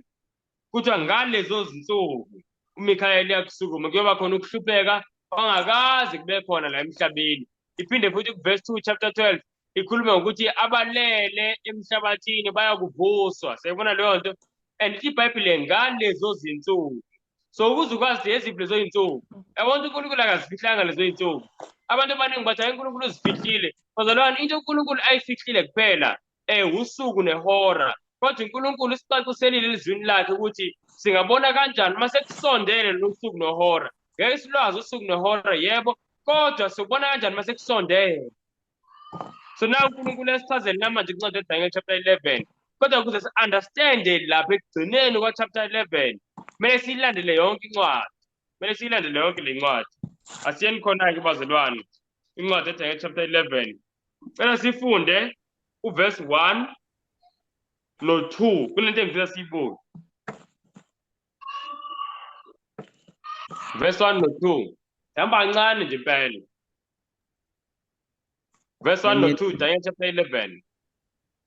kuthiwa ngalezo zinsuku uMikhayeli uyakusukuma, kuyoba khona ukuhlupheka ongakaze kube khona la emhlabeni. Iphinde futhi kuverse 2 chapter 12 ikhulume ngokuthi abalele emhlabathini bayakuvuswa. Siyayibona leyo nto, and ithi iBhayibhile ngalezo zinsuku. So ukuze ukwazi eziphi lezo zinsuku, yabona ukuthi uNkulunkulu akazifihlanga lezo zinsuku. Abantu abaningi bathi hayi, uNkulunkulu uzifihlile. Bazalwane, into uNkulunkulu ayifihlile kuphela usuku nehora, kodwa uNkulunkulu usicaciselile elizwini lakhe ukuthi singabona kanjani uma sekusondele lolu suku nehora. Ngeke silwazi usuku nehora, yebo, kodwa sobona kanjani uma sekusondele. So now uNkulunkulu esichazele namanje incwadi kaDaniel chapter 11, kodwa ukuze si-understande lapha ekugcineni kwa-chapter 11 kumele siyilandele yonke incwadi, kumele siyilandele yonke le ncwadi. Asiyeni khona-ke bazalwane, incwadi kaDaniel chapter 11, cela sifunde uverse 1 no-2. Kunento engifisa siyibuke, verse 1 no-2, hamba kancane nje impela. Verse 1 no-2, Daniel chapter 11.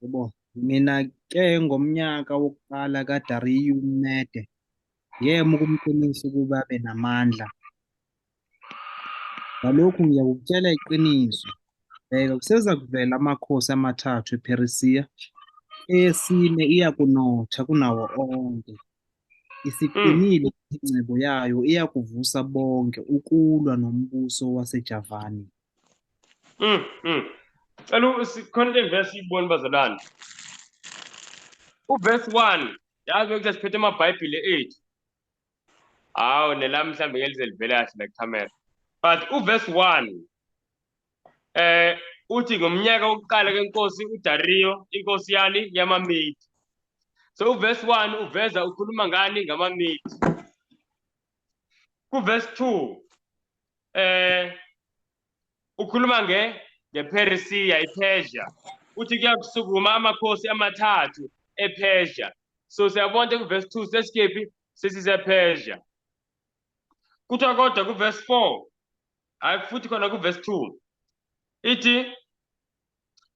Yebo, mina ke ngomnyaka wokuqala kaDariyu uMede, ngema ukumqinisa ukuba abe namandla. Ngalokhu ngiyakukutshela iqiniso, bheka, kuseza kuvela amakhosi amathathu ePheresiya, eyesine iyakunotha kunawo onke. Isiqinile ingcebo yayo, iyakuvusa bonke ukulwa nombuso waseJavani. Cela khona into engivele siyibone, bazalwane. Uverse 1, yazi ukuthi siphethe amaBhayibheli ethu. Hawu, nelami mhlambe ngeke lize livele kahle la camera. But uverse 1 uthi ngomnyaka wokuqala kwenkosi uDario, inkosi yani yamaMede. So uverse 1 uveza ukhuluma ngani? NgamaMede. Kuverse 2 ukhuluma ngePheresiya, iPersia. Uthi kuyakusukuma amakhosi amathathu ePersia. So siyabona ukuthi kuverse 2 sesikephi? SesisePersia. Kuthiwa kodwa kuverse 4, hayi, futhi khona kuverse 2 ithi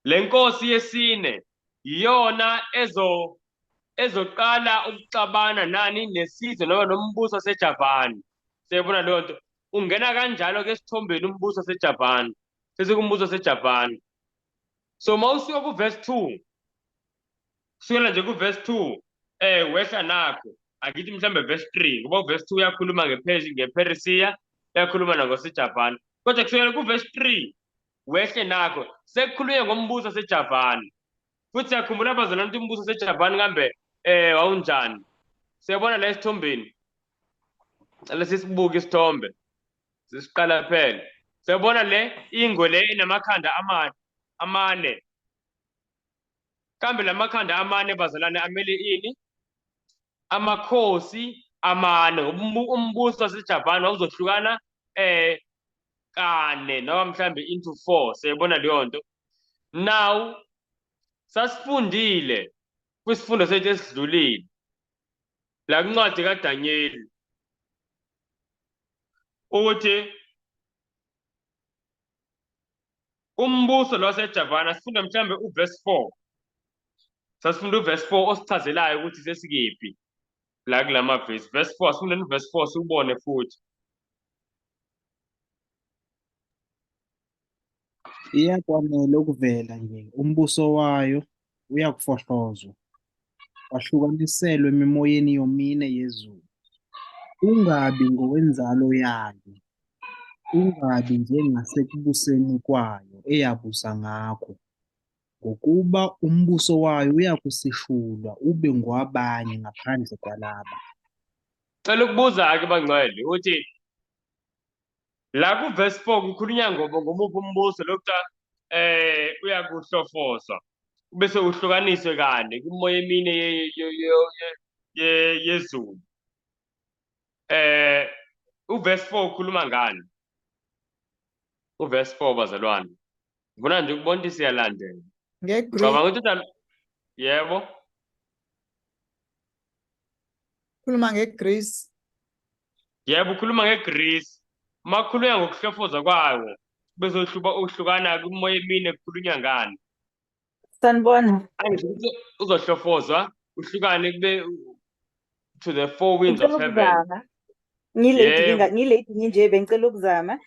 le nkosi yesine iyona ezoqala ukuxabana nani? Nesizwe noma nombuso waseJavani. Siyabona leyo nto, ungena kanjalo ke esithombeni umbuso waseJavani, sesikumbuso waseJavani. So uma usuka kuverse 2, kusukela nje kuverse 2 wehla nakho, akithi mhlambe verse 3, ngoba uverse 2 uyakhuluma ngePheresiya, uyakhuluma nangoseJavani, kodwa kusukela kuverse 3 wehle nakho sekukhulunywa ngombuso waseJavani. Futhi siyakhumbula, bazalwane, ukuthi umbuso waseJavani kambe wawunjani. Siyabona la esithombeni, cela sisibuke isithombe, sisiqala phela. Siyabona le ingwe le inamakhanda amane amane. Kambe lamakhanda amane bazalwane amele ini? Amakhosi amane, ngoba umbuso waseJapan wawuzohlukana kane noma mhlambe into four. Siyayibona leyo nto. Now sasifundile kwisifundo sethu esidlulile la kuncwadi kaDanyeli ukuthi umbuso lo waseJavana, sifunda mhlambe uverse 4, sasifunda uverse 4 osichazelayo ukuthi sesikephi la kulama verse. Verse 4, asifundeni uverse 4 siwubone futhi. Iyakwanele ukuvela nje umbuso wayo uyakufohlozwa, wahlukaniselwe emimoyeni yomine yezulu, ungabi ngowenzalo yayo, ungabi njengasekubuseni kwayo eyabusa ngakho, ngokuba umbuso wayo uyakusishulwa ube ngowabanye ngaphandle kwalaba. Cela ukubuza-ke bangcwele ukuthi la ku-verse 4 kukhulunywa ngoba ngomuphi umbuso lokuthiwa uyakuhlofozwa bese uhlukaniswe kane kwimoya emine yezulu. Uverse 4 ukhuluma ngani? Uverse 4 bazalwane. Ngifuna nje ukubona ukuthi siyalandela. Nge-Greek. Ngicabanga ukuthi yebo. Khuluma ngeGreece. Yebo, ukhuluma ngeGreece. Uma kukhulunywa ngokuhlofoza kwawo bese uhlukana kwimoya emine, kukhulunywa ngani? Sanibona. Angisho ukuthi uzohlofozwa uhlukane kube to the four winds of Ngicela heaven. ukuzama. Ngilate Yebo. ngilate nginje bengicela ukuzama.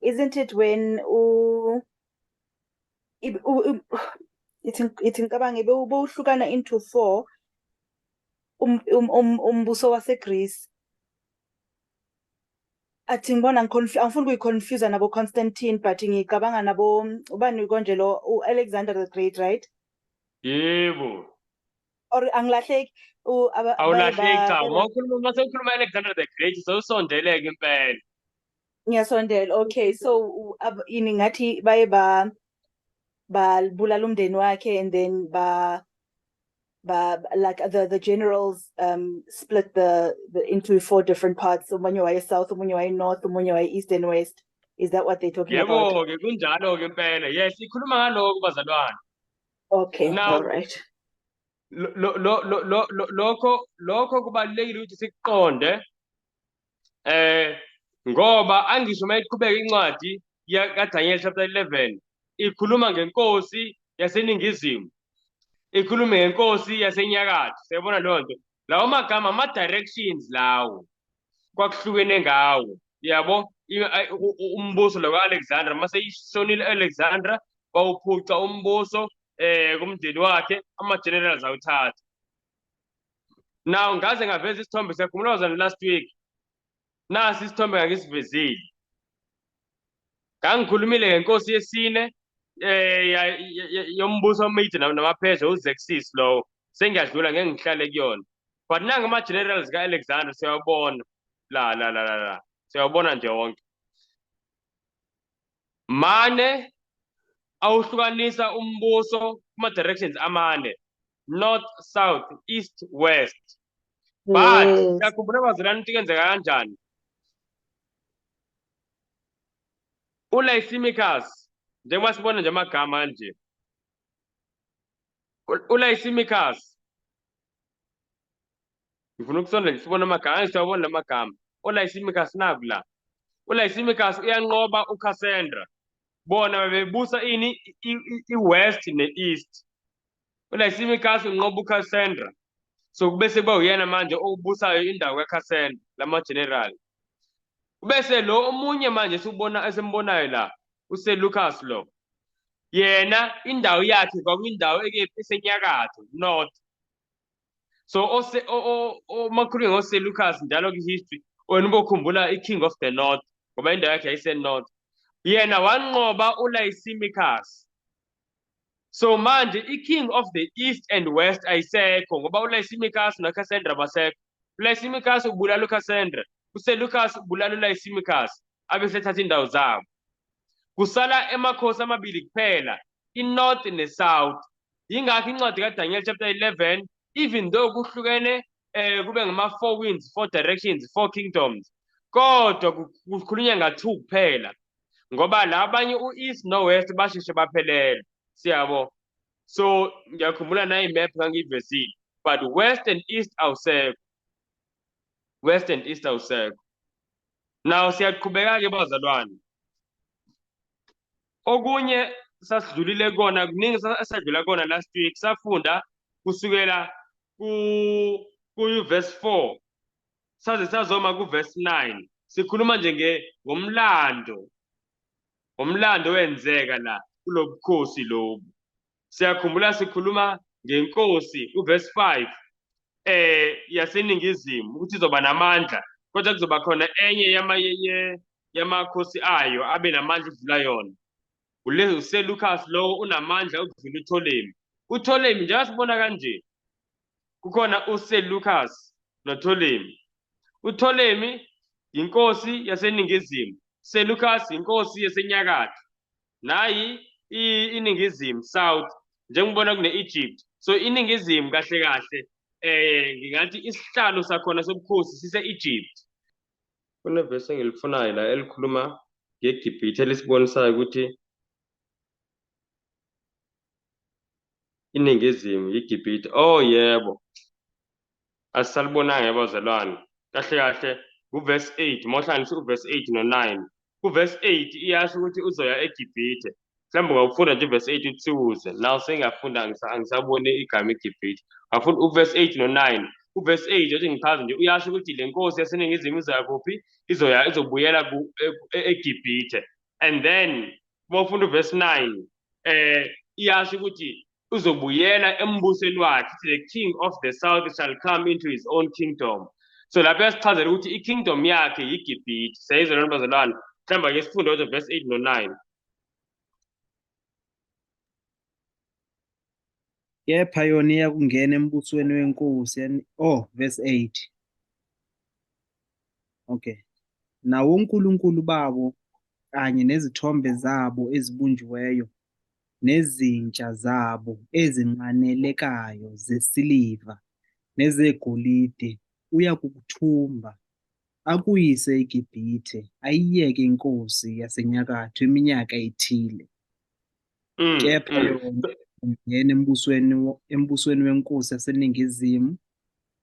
Isn't it when u ithi ngicabange bewuhlukana into four umbuso waseGreece. Athi ngibona angifuni ukuyi-confuse nabo Constantine, but ngicabanga nabo ubani konje lo, u-Alexander the Great, right? Yebo. Or angilahleki? Awulahleki, cha. Uma ukhuluma, uma ukhuluma Alexander the Great, sewusondeleke impela. Ngiyasondela. Okay, so ini ngathi baye ba balibulala umndeni wakhe and then ba ba like the generals split the into four different parts, omunye waye south, omunye waye north, omunye waye east and west. Is that what they're talking about? Yebo ke, kunjalo ke impela. Yes, ikhuluma ngaloko bazalwane. Okay, Now, all right. Lokho kubalulekile ukuthi sikuqonde, ngoba angisho uma iqhubeka incwadi kaDaniel chapter 11 ikhuluma ngenkosi yaseningizimu, ikhulume ngenkosi yasenyakatho. Siyabona leyo nto, lawo magama ama-directions lawo kwakuhlukene ngawo, yabo. Umbuso lo ka-Alexandra, mase ishonile Alexandra bawuphuca umbuso kumndeni wakhe, ama-generals awuthatha. Now ngaze ngaveza isithombe, siyakhumbula bazalwane last week, nasi isithombe ngangisivezile, ngangikhulumile ngenkosi yesine yombuso omide namaphesha, uXerxes lowo. Sengiyadlula, ngeke ngihlale kuyona, but nanga ama-generals ka-Alexander siyawabona la la la la la, siyawabona nje wonke mane awuhlukanisa umbuso kuma-directions amane, north, south, east, west. But siyakhumbula bazalwane ukuthi kwenzeka kanjani. uLysimachus, njengoba sibona nje amagama nje, uLysimachus, ngifuna ukusondela nje sibone amagama, siyawabona lamagama. uLysimachus naku la, uLysimachus uyanqoba uCassandra. Bona bebebusa ini? I-west ne-east. uLysimachus unqoba uCassandra, so kubese kuba uyena manje obusayo indawo kaCassandra, lama-general. Bese lo omunye manje siubona esembonayo la, uSeleucus lo, yena indawo yakhe kwakuyindawo ekephi? Esenyakatho, north. So ose makhulunywa ngoSeleucus njalo kwi-history, wena ubokhumbula i-king of the north, ngoba indawo yakhe yayise-north. Yena wanqoba uLysimachus. So manje i-king of the east and west ayisekho, ngoba uLysimachus noCassandra basekho. uLysimachus ubulala uCassandra, uSeleucus ubulala uLysimachus. abesethatha indawo zabo. Kusala emakhosi amabili kuphela, i-north ne-south. Yingakho incwadi kaDaniel chapter 11, even though kuhlukene kube ngama-four winds, four directions, four kingdoms, kodwa kukhulunywa nga-two kuphela, ngoba la abanye u-east no-west basheshe baphelela. Siyabo? So ngiyakhumbula nayi map ngangiyivesile, but west and east awusekho, west and east awusekho. Now siyaqhubeka-ke bazalwane, okunye sasidlulile kona kuningi esadlula kona last week. Safunda kusukela ku verse 4 saze sazoma ku verse 9, sikhuluma nje ngomlando, ngomlando owenzeka la kulobukhosi lobu. Siyakhumbula sikhuluma ngenkosi uverse 5 yaseningizimu ukuthi izoba namandla, kodwa kuzoba khona enye yamakhosi ayo abe namandla ukudlula yona. USeleucus lowo unamandla ukudlula uPtolemy. UPtolemy njengoba sibona kanje, kukhona uSeleucus noPtolemy. UPtolemy inkosi yaseningizimu, Seleucus inkosi yasenyakatho. Nayi iningizimu, south, njengobona kune-Egypt. So iningizimu kahle kahle ngingathi isihlalo sakhona sobukhosi sise-Egypt. Kunevesi engilifunayo la elikhuluma ngeGibhithe elisibonisayo ukuthi iningizimu yiGibhithe. Oh yebo, asisalibonanga abazalwane. Kahle kahle kuverse 8, uma uhlanganisa uverse 8 no-9, kuverse 8 iyasho ukuthi uzoya eGibhithe. Mhlawumbe ungawufunda nje uverse 8 uthiwuze. Now sengiyafunda, angisaboni igama iGibhithe. Ngafunda uverse 8 no-9. Uverse 8 othi ngichaze nje, uyasho ukuthi le nkosi yaseningizimu izoya kuphi? Izoya, izobuyela eGibhithe. And then uma ufunda uverse 9, iyasho ukuthi uzobuyela embusweni wakhe. The king of the south shall come into his own kingdom. So lapho yasichazela ukuthi i-kingdom yakhe yiGibhithe. Siyayizwa lona bazalwane? Mhlawumbe ake sifunde kodwa verse 8 no-9. Kepha yona iyakungena embusweni wenkosi. Oh, verse 8. Okay. Nawonkulunkulu babo kanye nezithombe zabo ezibunjiweyo nezintsha zabo ezinqanelekayo zesiliva nezegolide uyakukuthumba akuyise eGibhithe, ayiyeke inkosi yasenyakatho iminyaka ethile. Kepha yona ingena embusweni wenkosi yaseningizimu,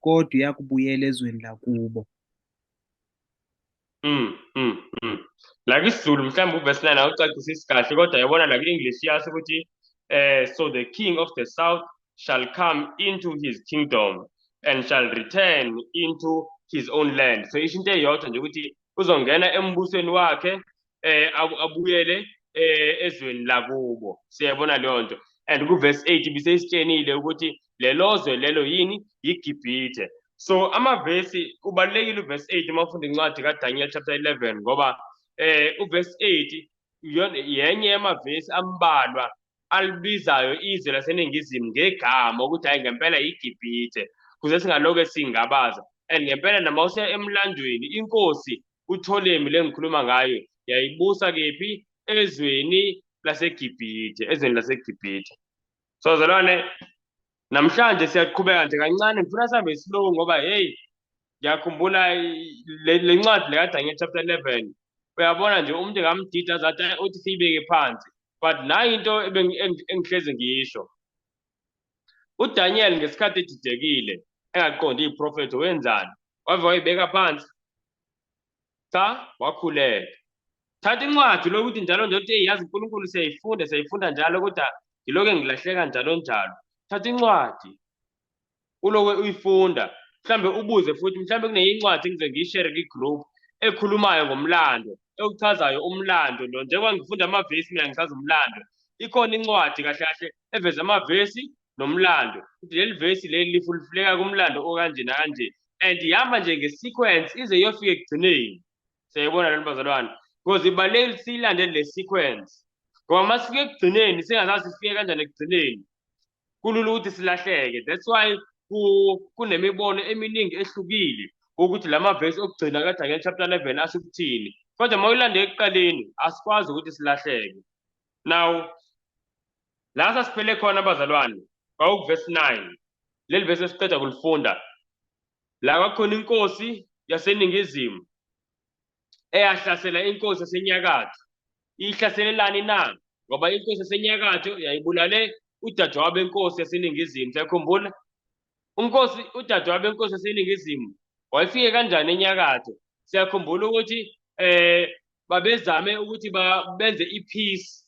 kodwa iyakubuyela ezweni lakubo. La isiZulu mhlawumbe uverse 9 awucacisisi kahle, kodwa yabona la ku-English iyasho ukuthi so the king of the south shall come into his kingdom and shall return into his own land. So isho into eyodwa nje ukuthi uzongena embusweni wakhe, abuyele ezweni lakubo. Siyabona leyo nto. And ku-verse 8 ibiseyisitshenile ukuthi lelo zwe lelo yini? YiGibhithe. So amavesi ubalulekile uverse 8 uma ufunda incwadi kaDaniel chapter 11, ngoba uverse 8 yenye yamavesi ambalwa alibizayo izwe laseningizimu ngegama ukuthi hayi ngempela yiGibhithe, kuze singaloke singabaza. And ngempela noma use emlandweni, inkosi uPtolemy lengikhuluma ngayo yayibusa kephi? Ezweni laseGibhithe, ezweni laseGibhithe. So zalwane, namhlanje siyaqhubeka nje kancane, ngifuna sihambe slow ngoba hey ngiyakhumbula le ncwadi le kaDaniel chapter 11. Uyabona nje umuntu ngamdida azathi uthi siyibeke phansi, but nayi into engihlezi ngisho. uDaniel ngesikhathi edidekile engaqondi iprofetho wenzani? Wave wayibeka phansi? Cha, wakhuleka. Thatha incwadi lokuthi njalo nje uthi yazi uNkulunkulu siyayifunda, siyayifunda njalo, kodwa ngilokhu ngilahleka njalo njalo. Thatha incwadi uloke uyifunda, mhlambe ubuze futhi, mhlambe kuneyincwadi engize ngiyishare kwi-group ekhulumayo ngomlando, ewuchazayo umlando lo. Njengoba ngifunda amavesi mina ngichaza umlando, ikhona incwadi kahle kahle eveza amavesi nomlando, ukuthi leli vesi leli lifulfuleka kumlando okanje nakanje, and ihamba nje nge-sequence ize iyofika ekugcineni. Siyayibona lento bazalwane, because ibalulekile siyilandele le sequence, ngoba uma sifika ekugcineni singazazi sifike kanjani ekugcineni, kulula ukuthi silahleke. That's why kunemibono eminingi ehlukile ukuthi la mavesi okugcina kaDaniel chapter 11 asho ukuthini. Kodwa uma uyilanda ekuqaleni asikwazi ukuthi silahleke. Now la sasiphele khona abazalwane kwakuvesi 9, leli vesi esiqeda kulifunda la, kwakhona inkosi yaseningizimu eyahlasela inkosi yasenyakatho. Ihlaselelani na? Ngoba inkosi yasenyakatho yayibulale udadewabo enkosi yaseningizimu. Siyakhumbula unkosi, udadewabo enkosi yaseningizimu wayefike kanjani enyakatho? Siyakhumbula ukuthi babezame ukuthi benze i-peace,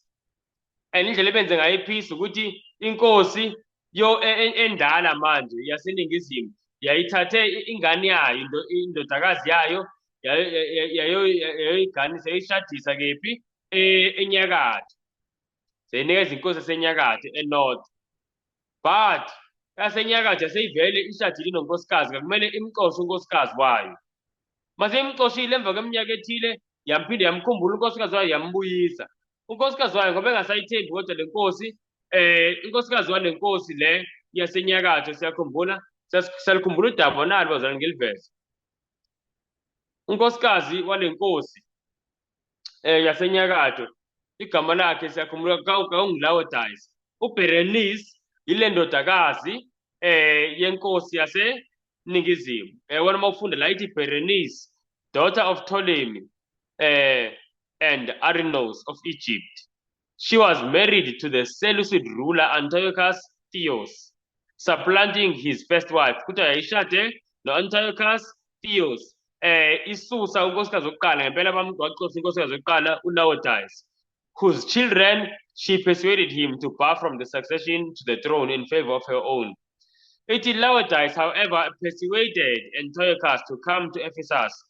and indlela ebenze ngayo i-peace ukuthi inkosi yo endala manje yaseningizimu yayithathe ingane yayo, indodakazi yayo, yayoyiganisa, yayishadisa kephi? Enyakatho. Seyinikeza inkosi yasenyakatho e-north, but yasenyakatho yaseyivele ishadile nonkosikazi, kakumele imxoshe unkosikazi wayo. Mase imxoshile emva kweminyaka ethile, yamphinde yamkhumbula unkosikazi wayo, yambuyisa unkosikazi wayo ngoba engasayithembi. Kodwa le nkosi, inkosikazi wale nkosi le yasenyakatho, siyakhumbula, siyalikhumbula udaba nalo bazalwane, ngiliveze. Unkosikazi wale nkosi yasenyakatho, igama lakhe siyakhumbula kwakunguLaodice. UBerenice ile ndodakazi yenkosi yaseningizimu. Wena uma ufunda la ithi Berenice, daughter of Ptolemy and Arinos of Egypt. She was married to the Seleucid ruler Antiochus Theos, supplanting his first wife. Kuthiwa yayishade no-Antiochus Theos. Isusa unkosikazi wokuqala ngempela, waxosha unkosikazi wokuqala uLaodice, whose children she persuaded him to bar from the succession to the throne in favor of her own. Ithi Laodice, however, persuaded Antiochus to come to Ephesus,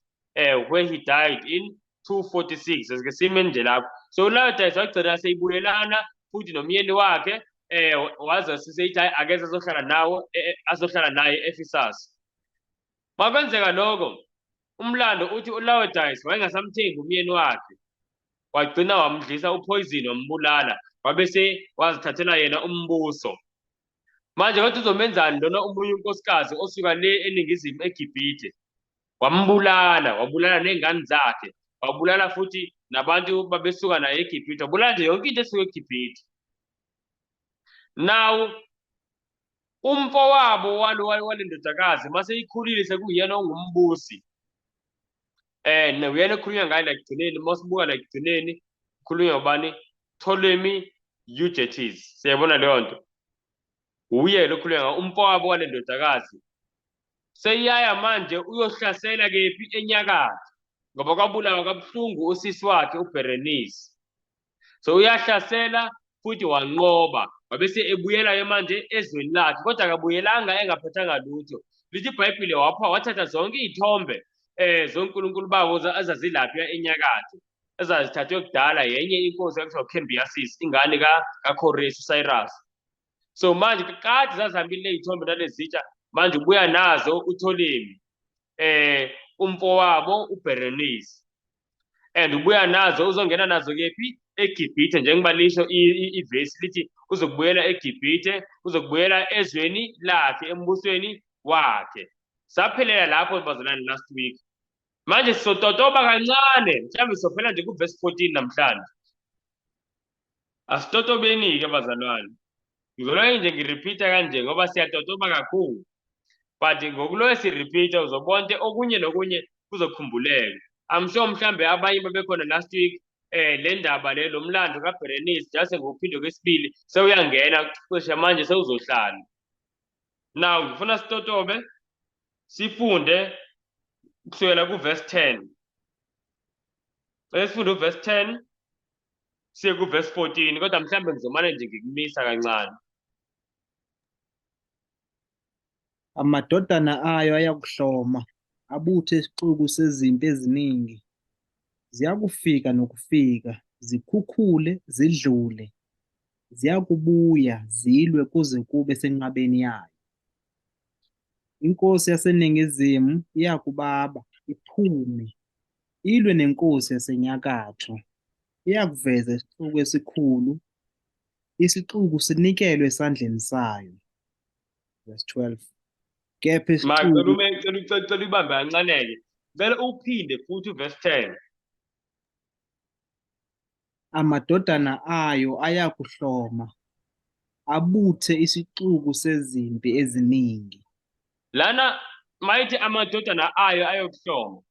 where he died in 246. Asike sime nje lapho. So uLaodice wagcina seyibuyelana futhi nomyeni wakhe, waze seyithi hayi, akeze azohlala nawo, azohlala naye e-Ephesus. Makwenzeka lokho, umlando uthi uLaodice wayengasamthembi umyeni wakhe, wagcina wamdlisa u-poison, wambulala, wabese wazithathela yena umbuso. Manje kodwa uzomenzani lona omunye unkosikazi osuka le eningizimu eGibhithe? Wambulala, wabulala ney'ngane zakhe, wabulala futhi nabantu babesuka naye eGibhithe, wabulala nje yonke into esuka eGibhithe. Now umfowabo walo wale ndodakazi mase ikhulile sekuyena ongumbusi, uyena ekhulunywa ngaye la ekugcineni. Masibuka la ekugcineni, kukhulunywa ngobani? Ptolemy Euergetes. Siyabona leyo nto, uye lo khulunywa ngawo, umfowabo wale ndodakazi. Seyiyaya manje uyohlasela kephi? Enyakatho, ngoba kwabulawa kabuhlungu usisi wakhe uBerenice. So uyahlasela futhi wanqoba, wabese ebuyela-ke manje ezweni lakhe, kodwa akabuyelanga engaphethanga lutho. Lithi iBhayibhile wapha wathatha zonke iy'thombe zonkulunkulu babo ezazilapha enyakatho, ezazithathwe kudala yenye inkosi ekuthiwa uCambyses, ingane kaKoresi, uCyrus. So manje kade zazihambile ley'thombe nalezitsha, manje ubuya nazo uPtolemy, umfowabo uBerenice, and ubuya nazo, uzongena nazo kephi? EGibhithe, njengoba lisho ivesi lithi uzokubuyela eGibhithe, uzokubuyela ezweni lakhe, embusweni wakhe. Saphelela lapho bazalwane last week. Manje sizototoba kancane, mhlawumbe sizophela nje kuvesi 14 namhlanje. Asitotobeni-ke bazalwane. Ngizoloke nje ngi-repeat-a kanje ngoba siyatotoba kakhulu, but ngokuloke si-repeat-a uzobona ukuthi okunye nokunye kuzokhumbuleka. I'm sure mhlambe abanye babekhona last week. Le ndaba le, lo mlando kaBerenice, just ngokuphindwe kwesibili sewuyangena cishe manje sewuzohlala. Now ngifuna sitotobe, sifunde kusukela ku-verse 10. Cela sifunde u-verse 10 siye ku-verse 14, kodwa mhlambe ngizomane nje ngikumisa kancane. Amadodana ayo ayakuhloma, abuthe isixuku sezimpi eziningi. Ziyakufika nokufika, zikhukhule, zidlule. Ziyakubuya zilwe kuze kube senqabeni yayo. Inkosi yaseningizimu iyakubaba, iphume, ilwe nenkosi yasenyakatho. Iyakuveza isixuku esikhulu, isixuku sinikelwe esandleni sayo. Verse 12. Kepha Ma cela isixuku ume cela cela cela uyibambe kancane-ke. Cela uphinde futhi u-verse 10. Amadodana ayo ayakuhloma, abuthe isixuku sezimpi eziningi. Lana mayithi amadodana ayo ayokuhloma,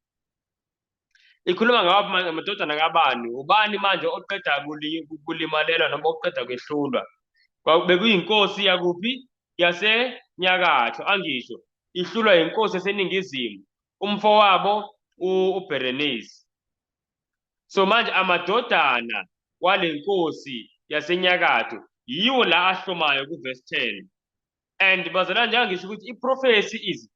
ikhuluma ngawaphi amadodana kabani? Ubani manje oqeda kulimalelwa noma oqeda kwehlulwa? Bekuyinkosi yakuphi? Yasenyakatho, angisho ihlulwa yinkosi yaseningizimu, umfowabo uBerenice. So manje amadodana wale nkosi yasenyakatho yiwo la ahlomayo kuverse 10. And bazalwane, njengangisho ukuthi i-prophecy is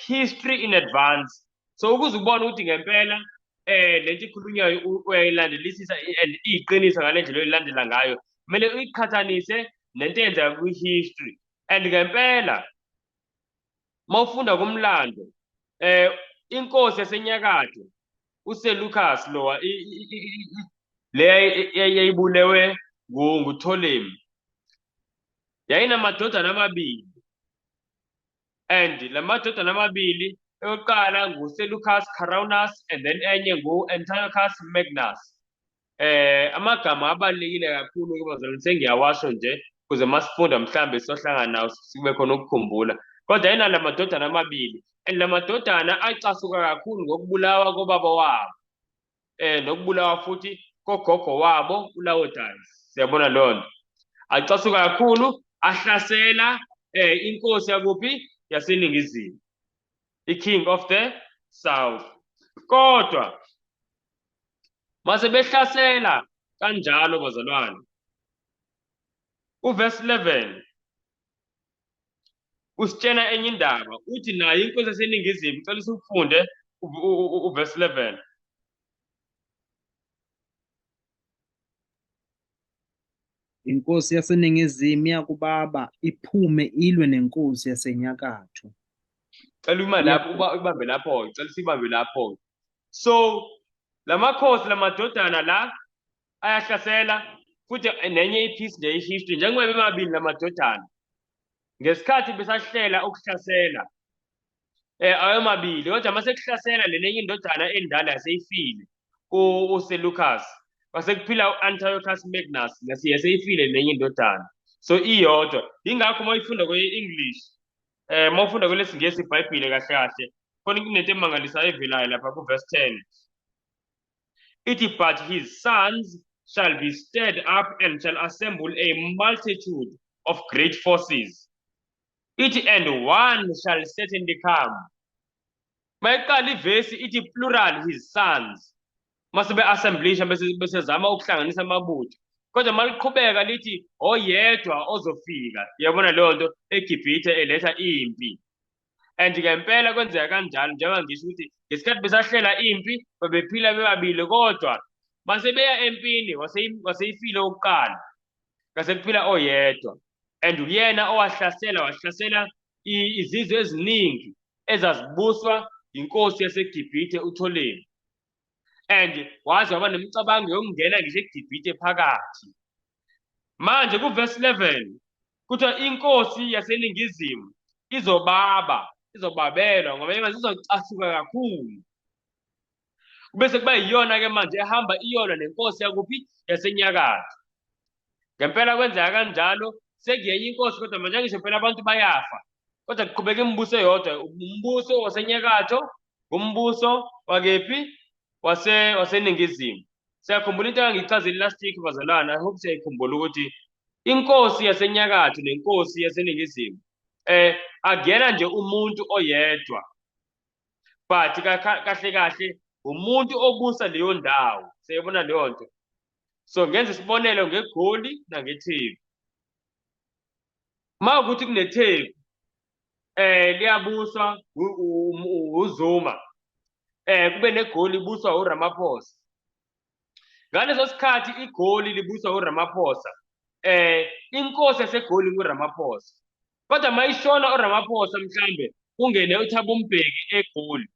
history in advance. So ukuze ubone ukuthi ngempela lento ikhulunywayo uyayilandelisisa and iyiqiniso ngale ndlela oyilandela ngayo, kumele uyiqhathanise nento eyenzeka kwi-history. And ngempela uma ufunda kumlando inkosi yasenyakatho uSeleucus lowa le yayibulewe nguPtolemy yayinamadodana amabili, and la madodana amabili eyokuqala nguSeleucus Caranus and then enye ngu-Antiochus Magnus. Amagama abalulekile kakhulu ke bazalwane, sengiyawasho nje ukuze masifunda mhlambe sizohlangana nawo sibe khona ukukhumbula. Kodwa yena madodana amabili, and la madodana acasuka kakhulu ngokubulawa kobaba wabo nokubulawa futhi kogogo wabo uLaodice. Siyabona leyo nto. Acasuka kakhulu, ahlasela inkosi yakuphi? Yaseningizimu, i-king of the south. Kodwa mase behlasela kanjalo bazalwane, uverse 11 usitshela enye indaba, uthi nayo inkosi yaseningizimu. Cela usifunde uverse 11. Inkosi yaseningizimu iyakubaba iphume ilwe nenkosi yasenyakatho. Cela uma lapho ubambe lapho, cela sibambe lapho. So lamakhosi lamadodana la ayahlasela futhi nenye ipiece nje ihistory, njengoba bemabili lamadodana ngesikhathi besahlela ukuhlasela ayomabili, kodwa mase kuhlasela le nenye indodana endala yaseyifile uSeleucus, kwase kuphila u-Antiochus Magnus, yaseyifile nenye indodana, so iyodwa. Yingakho uma uyifunda kwe-English, uma ufunda kwelesiNgisi iBhayibhile kahle kahle khona kunento emangalisayo evelayo lapha ku-verse 10, ithi but his sons shall be stirred up and shall assemble a multitude of great forces, ithi and one shall certainly come. Mayiqala ivesi ithi plural his sons, mase be-assemblisha besezama ukuhlanganisa amabutho, kodwa maliqhubeka lithi oyedwa ozofika. Uyabona leyo nto eGibhithe eletha impi. And ngempela kwenzeka kanjalo, njengoba ngisho ukuthi ngesikhathi besahlela impi babephila bebabili, kodwa mase beya empini waseyifile okokuqala, ngase kuphila oyedwa. And uyena owahlasela, wahlasela izizwe eziningi ezazibuswa inkosi yaseGibhithe uPtolemy. And waze waba nemicabango yokungena ngisho eGibhithe phakathi. Manje kuverse 11 kuthiwa inkosi yaseningizimu izobaba, izobabelwa ngoba yena izocasuka kakhulu. Bese kuba yiyona ke manje ehamba iyona nenkosi yakuphi? Yasenyakatho. Ngempela kwenzeka kanjalo, sekuyenye inkosi, kodwa manje ngisho phela abantu bayafa, kodwa kuqhubeka imibuso eyodwa, umbuso wasenyakatho, umbuso wakephi? Waseningizimu. Siyakhumbula into engangiyichazile last week bazalwane, I hope siyayikhumbula ukuthi inkosi yasenyakatho nenkosi yaseningizimu akuyena nje umuntu oyedwa, but kahle kahle umuntu obusa leyo ndawo. Siyayibona leyo nto. So ngenza isibonelo ngeGoli nangeTheku. Uma ukuthi kuneTheku liyabuswa uZuma, kube neGoli libuswa uRamaphosa. Ngaleso sikhathi iGoli libuswa uRamaphosa, inkosi yaseGoli nguRamaphosa. Kodwa mayishona uRamaphosa mhlambe kungene uThabo Mbeki eGoli,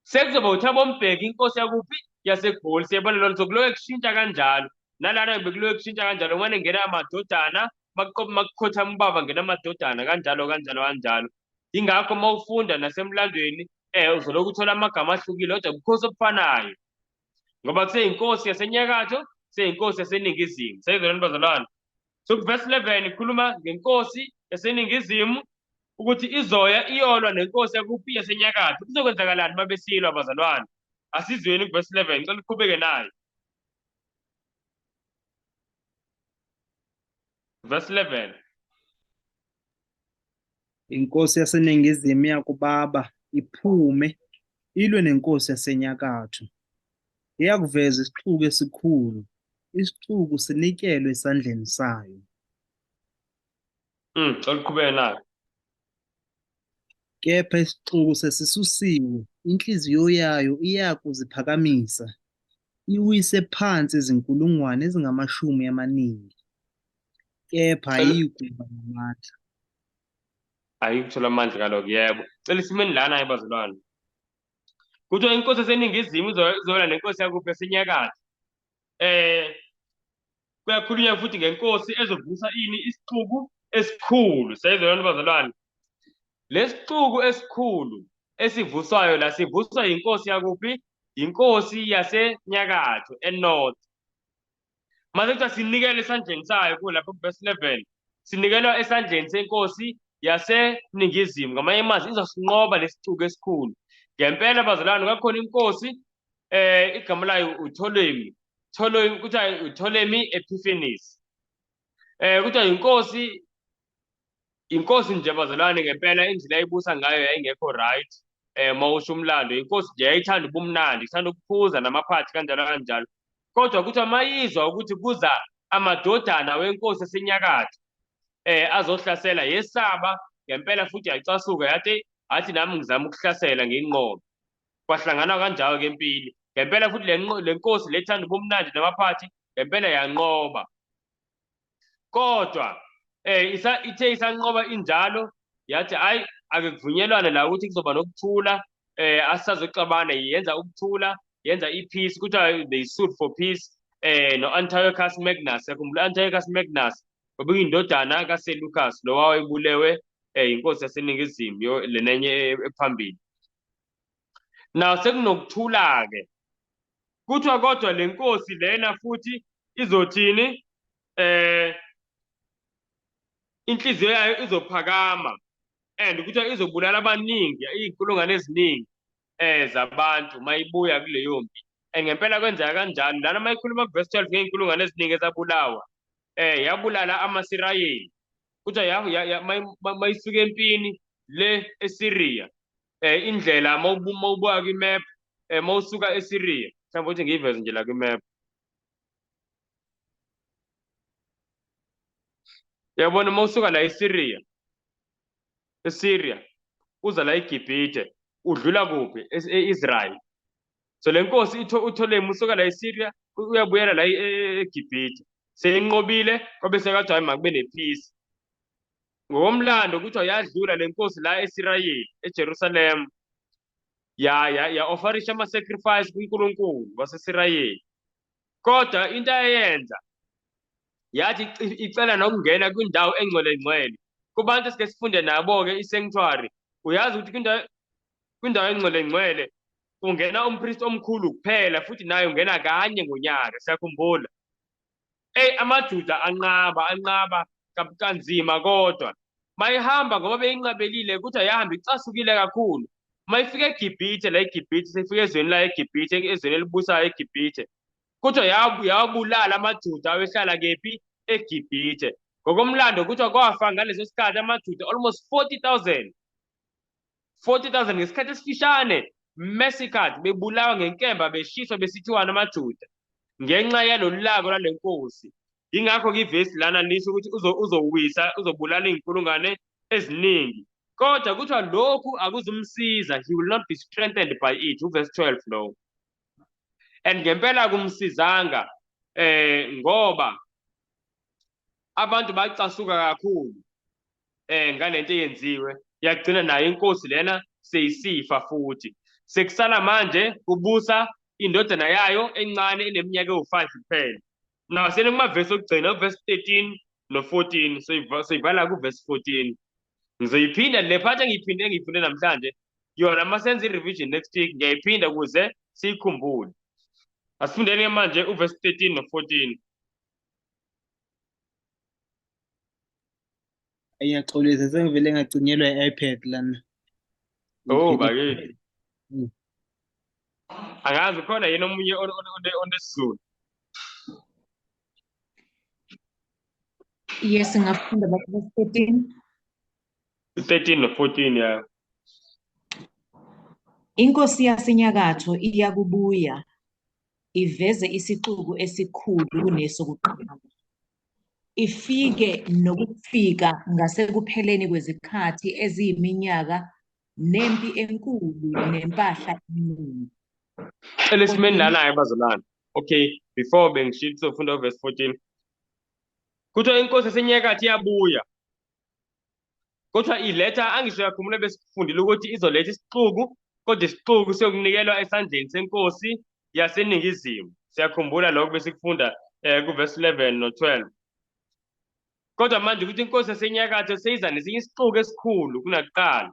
sekuzoba uThabo Mbeki inkosi yakuphi? YaseGoli. Siyabona lona, so kuloke kushintsha kanjalo. Nalana bekuloke kushintsha kanjalo, kumane ngena amadodana, makukhothama ubaba ngena amadodana, kanjalo kanjalo kanjalo. Yingakho uma ufunda nasemlandweni uzolokhu uthola amagama ahlukile kodwa ubukhosi obufanayo. Ngoba kuseyinkosi yasenyakatho, kuseyinkosi yaseningizimu. Seyizolani bazalwane. So verse 11 ikhuluma ngenkosi yaseningizimu ukuthi izoya iyolwa nenkosi yakuphi yasenyakatho. Kuzokwenzakalani uma besilwa bazalwane? Asizweni kuverse 11, ngicela uqhubeke nayo. Verse 11. Inkosi yaseningizimu iyakubaba iphume ilwe nenkosi yasenyakatho. Iyakuveza isixuku esikhulu, isixuku sinikelwe esandleni sayo. Cela uqhubeke nayo. Kepha isixuku sesisusiwe, inhliziyo yayo iyakuziphakamisa, iwise phansi izinkulungwane ezingamashumi amaningi. Kepha ayiyukuba namandla. Ayikuthola amandla kalokho, yebo. Cela isimeni lana bazalwane. Kuthiwa inkosi yaseningizimu izolwa nenkosi yakuphi yasenyakatho. Kuyakhulunywa futhi ngenkosi ezovusa ini isixuku esikhulu. Siyayizwa bazalwane. Lesixuku esikhulu esivuswayo la sivuswa inkosi yakuphi? Inkosi yasenyakatho enorth. Mase kuthiwa sinikelwe esandleni sayo kulapho verse 11. Sinikelwa esandleni senkosi yaseningizimu. Ngamanye amazwi izosinqoba lesixuku esikhulu. Ngempela bazalwane kwakhona inkosi igama layo uPtolemy. Ptolemy kuthiwa uPtolemy Epiphanes. Kuthiwa inkosi nje bazalwane ngempela indlela ayibusa ngayo yayingekho right. Mawusho umlando inkosi nje yayithanda ubumnandi, ithanda ukuphuza namaphathi kanjalo kanjalo. Kodwa kuthiwa mayizwa ukuthi kuza amadodana wenkosi esenyakatho azohlasela, yesaba ngempela futhi yacasuka yathi athi nami ngizama ukuhlasela nginqobe. Kwahlangana kanjalo ke empini. Ngempela futhi le nkosi lethanda ubumnandi namaphathi ngempela yanqoba. Kodwa ithe isanqoba injalo yathi hayi ake kuvunyelwane la ukuthi kuzoba nokuthula, asisazoxabana, yenza ukuthula, yenza i-peace, kuthiwa they sued for peace no Antiochus Magnus. Yakhumbula Antiochus Magnus obekuyindodana kaSeleucus lo wayebulewe inkosi yaseningizimu lenenye ephambili. Now sekunokuthula ke. Kuthiwa kodwa le nkosi lena futhi izothini? Inhliziyo yayo izophakama and kuthiwa izobulala abaningi, iy'nkulungwane eziningi zabantu mayibuya kuleyo mpi. And ngempela kwenzeka kanjalo. Lana mayikhuluma ku verse 12 ngey'nkulungwane eziningi ezabulawa, yabulala amaSirayeli. Kuthiwa mayisuka empini le eSyria, indlela mawubuka kwi-map, mawusuka eSyria, mhlawumbe uthi ngiyiveze nje la kwi-map. Uyabona mawusuka la eSyria, eSyria uza la eGibhithe, udlula kuphi? E-Israel. So le nkosi uPtolemy usuka la eSyria uyabuyela la eGibhithe. Seyinqobile kwabe sekathiwa hayi makube nepeace. Ngokomlando kuthiwa yadlula le nkosi la eSirayeli, eJerusalem, ya offerisha ama sacrifice kuNkulunkulu waseSirayeli. Kodwa into ayenza yathi icela nokungena kwindawo engcwele ngcwele. Kubantu esike sifunde nabo-ke i-sanctuary, uyazi ukuthi kwindawo engcwele ngcwele kungena umpristi omkhulu kuphela, futhi naye ungena kanye ngonyaka. Siyakhumbula. Ey, amaJuda anqaba kanzima, kodwa mayihamba ngoba beyinqabelile ukuthi ayahamba icasukile kakhulu. Mayifika eGibhithe, la eGibhithe seyifika ezweni la eGibhithe, ezweni elibusayo eGibhithe, kuthiwa yabulala amaJuda awehlala kephi? eGibhithe. Ngokomlando kuthiwa kwafa ngaleso sikhathi amaJuda almost 40,000. 40,000 ngesikhathi esifishane, massacred, bebulawa ngenkemba, beshiswa, besithiwana amaJuda ngenxa yalolu laka lwale nkosi. Yingakho-ke ivesi lana lisho ukuthi uzowisa, uzobulala iy'nkulungwane eziningi. Kodwa kuthiwa lokhu akuzumsiza, he will not be strengthened by it, uverse 12 lowo. And ngempela akumsizanga ngoba abantu bacasuka kakhulu ngalento eyenziwe, yagcina nayo inkosi lena seyisifa futhi. Sekusala manje kubusa indodana yayo encane eneminyaka ewu-5 kuphela. Now sele kumavesi okugcina, uverse 13 no-14, soyivala kuverse 14. Ngizoyiphinda le part engiyifunde namhlanje, yona uma senza i-revision next week ngiyayiphinda ukuze siyikhumbule. Asifundeni manje uverse 13 no-14. Ngiyaxolisa sengivele ngacinyelwa i-iPad lana. Oh bakithi. Angazi khona yini omunye onesizulu. Yes, ngafunda verse 13. 13 no-14 ya. Inkosi yasenyakatho iyakubuya iveze isixuku esikhulu kunesokuqala. Ifike nokufika ngasekupheleni kwezikhathi eziyiminyaka nempi enkulu nempahla eningi. Esimeni lana-ke bazalwane. Okay, before bengishilo sofunda uverse 14. Kuthiwa inkosi yasenyakatho iyabuya. Kodwa iletha, angisho yakhumbula besifundile ukuthi izoletha isixuku, kodwa isixuku siyokunikelwa esandleni senkosi yaseningizimu. Siyakhumbula lokho besikufunda kuverse 11 no-12. Kodwa manje ukuthi inkosi yasenyakatho seyiza nesinye isixuku esikhulu kunakuqala.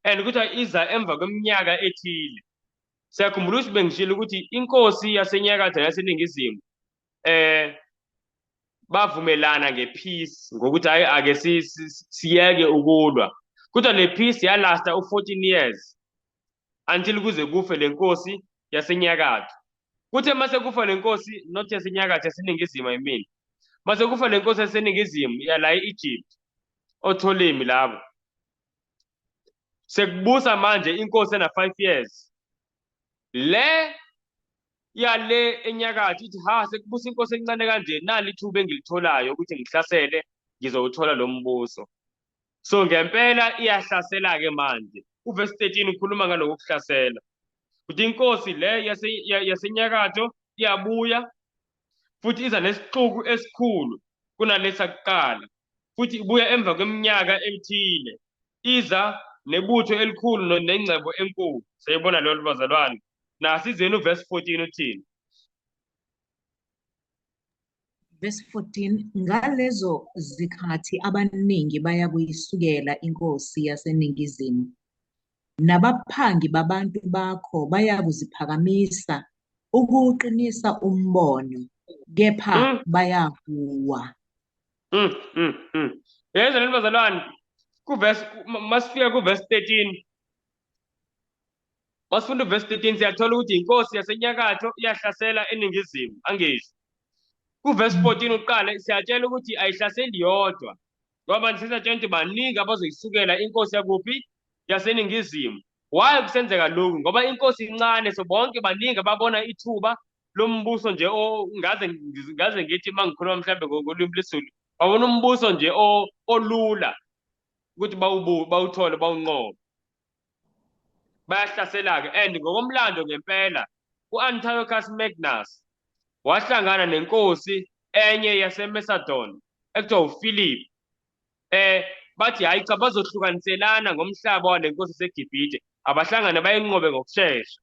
And kuthiwa iza emva kweminyaka ethile. Siyakhumbula ukuthi bengishilo ukuthi inkosi yasenyakatho yaseningizimu bavumelana ngepeace ngokuthi hayi ake siyeke ukulwa. Kodwa le peace yalasta u-14 years until kuze kufe le nkosi yasenyakatho. Kuthe mase kufa le nkosi, not yasenyakatho, yaseningizimu, I mean. Mase kufa le nkosi yaseningizimu yala e-Egypt, oTholemi labo. Sekubusa manje inkosi ena 5 years. Le yale enyakatho ithi ha sekubusa inkosi encane kanje, nali ithuba engilitholayo ukuthi ngihlasele, ngizowuthola lo mbuso. So ngempela iyahlasela ke manje. Uverse 13 ukhuluma ngalokho kuhlasela. Kuthi inkosi le yasenyakatho iyabuya futhi iza nesixuku esikhulu kunalesa kuqala. Futhi ibuya emva kweminyaka ethile. Iza nebutho elikhulu nengcebo enkulu. Siyibona leyo bazalwane. Nasizeni uverse 14 uthini? Verse 14, ngalezo zikhathi abaningi bayakuyisukela inkosi yaseningizimu, nabaphangi babantu bakho bayakuziphakamisa ukuwuqinisa umbono, kepha bayakuwa. Yezwa lento bazalwane, kuverse masifika kuverse 13, masifunda uverse 13 siyathola ukuthi inkosi yasenyakatho iyahlasela eningizimu, angisho. Kuverse 14 uqale siyatshela ukuthi ayihlaseli yodwa, ngoba manje sesiyatshela ukuthi baningi abazoyisukela inkosi yakuphi, yaseningizimu. Why kusenzeka lokhu? Ngoba inkosi incane, so bonke baningi ababona ithuba lombuso nje, ngaze ngithi uma ngikhuluma mhlambe ngolwimi lwesiZulu, babona umbuso nje olula ukuthi bawuthole, bawunqobe. Bayahlasela-ke, and ngokomlando ngempela u-Antiochus Magnus wahlangana nenkosi enye yaseMacedon ekuthiwa uPhilip. Bathi hayi cha, bazohlukaniselana ngomhlaba wale nkosi yaseGibhithe, abahlangane bayinqobe ngokushesha.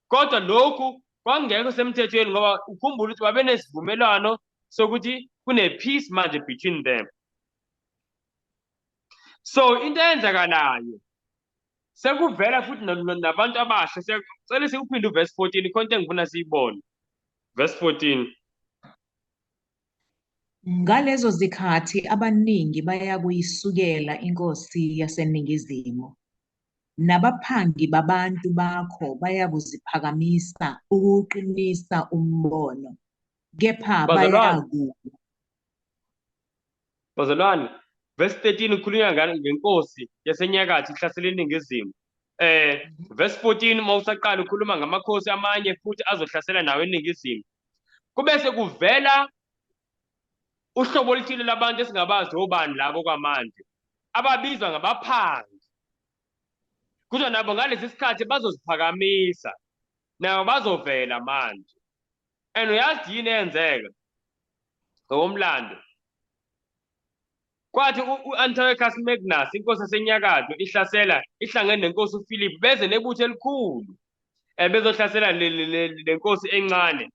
Kodwa lokhu kwakungekho semthethweni, ngoba ukhumbule ukuthi babenesivumelwano sokuthi kune-peace manje between them. So into eyenzakalayo sekuvela futhi nabantu abasha. Siyacela sikuphinde uverse 14, ikhona into engifuna siyibone. Verse 14. Ngalezo zikhathi abaningi bayakuyisukela inkosi yaseningizimu, nabaphangi babantu bakho bayakuziphakamisa ukuwuqinisa umbono, kepha Bazalwane. bayakuwa. Bazalwane, verse 13 ukhulunywa ngenkosi yasenyakatho ihlasela iningizimu. Verse 14 uma usaqala ukhuluma ngamakhosi amanye futhi azohlasela nawo eningizimu. Kube sekuvela uhlobo oluthile labantu esingabazi obani labo kwamanje, ababizwa ngabaphangi. Kodwa nabo ngalesi sikhathi bazoziphakamisa, nabo bazovela manje. And uyazi yini eyenzeka ngokomlando? Kwathi u-Antiochus Magnus, inkosi yasenyakatho, ihlasela, ihlangene nenkosi uPhilip, beze nebutho elikhulu, bezohlasela le nkosi encane.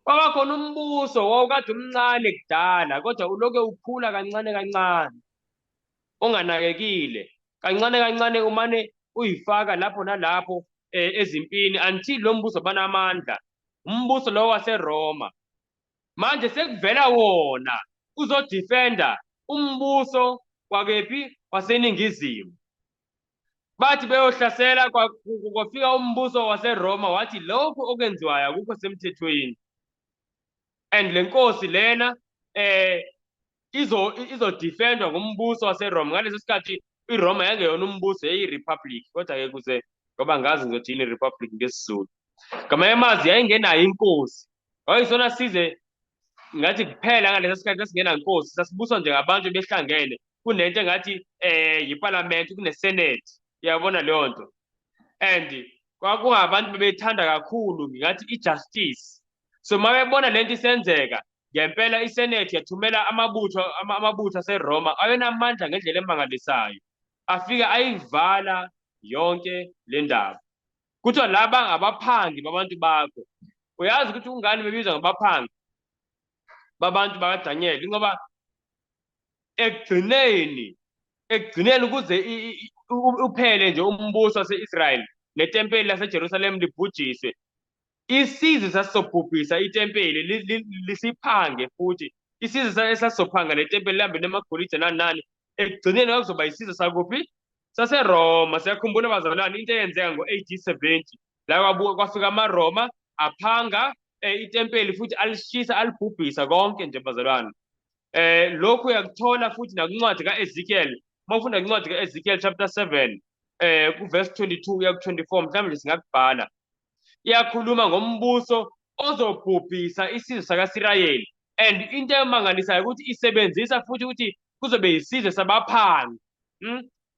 Kwaba khona umbuso wawukade umncane kudala, kodwa ulokhu ukhula kancane kancane, unganakekile. Kancane kancane umane uyifaka lapho nalapho. Ezimpini until lo mbuso banamandla, umbuso lo waseRoma. Manje sekuvela wona uzodefenda umbuso wakephi? Waseningizimu. Bathi beyohlasela, kwafika umbuso waseRoma wathi lokhu okwenziwayo akukho semthethweni, and le nkosi lena izodefendwa ngumbuso waseRoma. Ngaleso sikhathi iRoma yangeyona umbuso, yayiyi-republic, kodwa-ke kuze ngoba ngazi ngizothi yini i-republic ngesiZulu. Ngamanye amazwi yayingenayo inkosi, wayisona size ngathi kuphela ngaleso sikhathi sasingenankosi, sasibuswa nje ngabantu behlangene, kunento engathi yiparliament, kune-senate, uyabona leyo nto. And kwakungabantu bebethanda kakhulu ngingathi i-justice. So uma bebona lento isenzeka ngempela, isenate yathumela amabutho aseRoma ayenamandla ngendlela emangalisayo, afika ayivala yonke le ndaba. Kuthiwa laba ngabaphangi babantu bakho. Uyazi ukuthi kungani bebizwa ngabaphangi babantu bakaDaniel? Ngoba ekugcineni ukuze uphele nje umbuso wase-Israel netempeli laseJerusalem libhujiswe, isizwe sasisobhubhisa itempeli, lisiphange futhi isizwe esasizophanga netempeli lihambe namagolide nani nani. Ekugcineni kwakuzoba isizwe sakuphi? Saseroma. Siyakhumbula bazalwane into eyenzeka ngo-AD 70 la kwabuka kwafika amaRoma aphanga itempeli futhi alishisa, alibhubhisa konke nje bazalwane. Lokhu uyakuthola futhi nakuncwadi kaEzekiel. Uma ufunda incwadi kaEzekiel chapter 7 kuverse 22 uya ku-24, mhlawumbe nje singakubhala, iyakhuluma ngombuso ozobhubhisa isizwe sakaSirayeli, and into emangalisayo ukuthi isebenzisa futhi ukuthi kuzobe isizwe sabaphangi,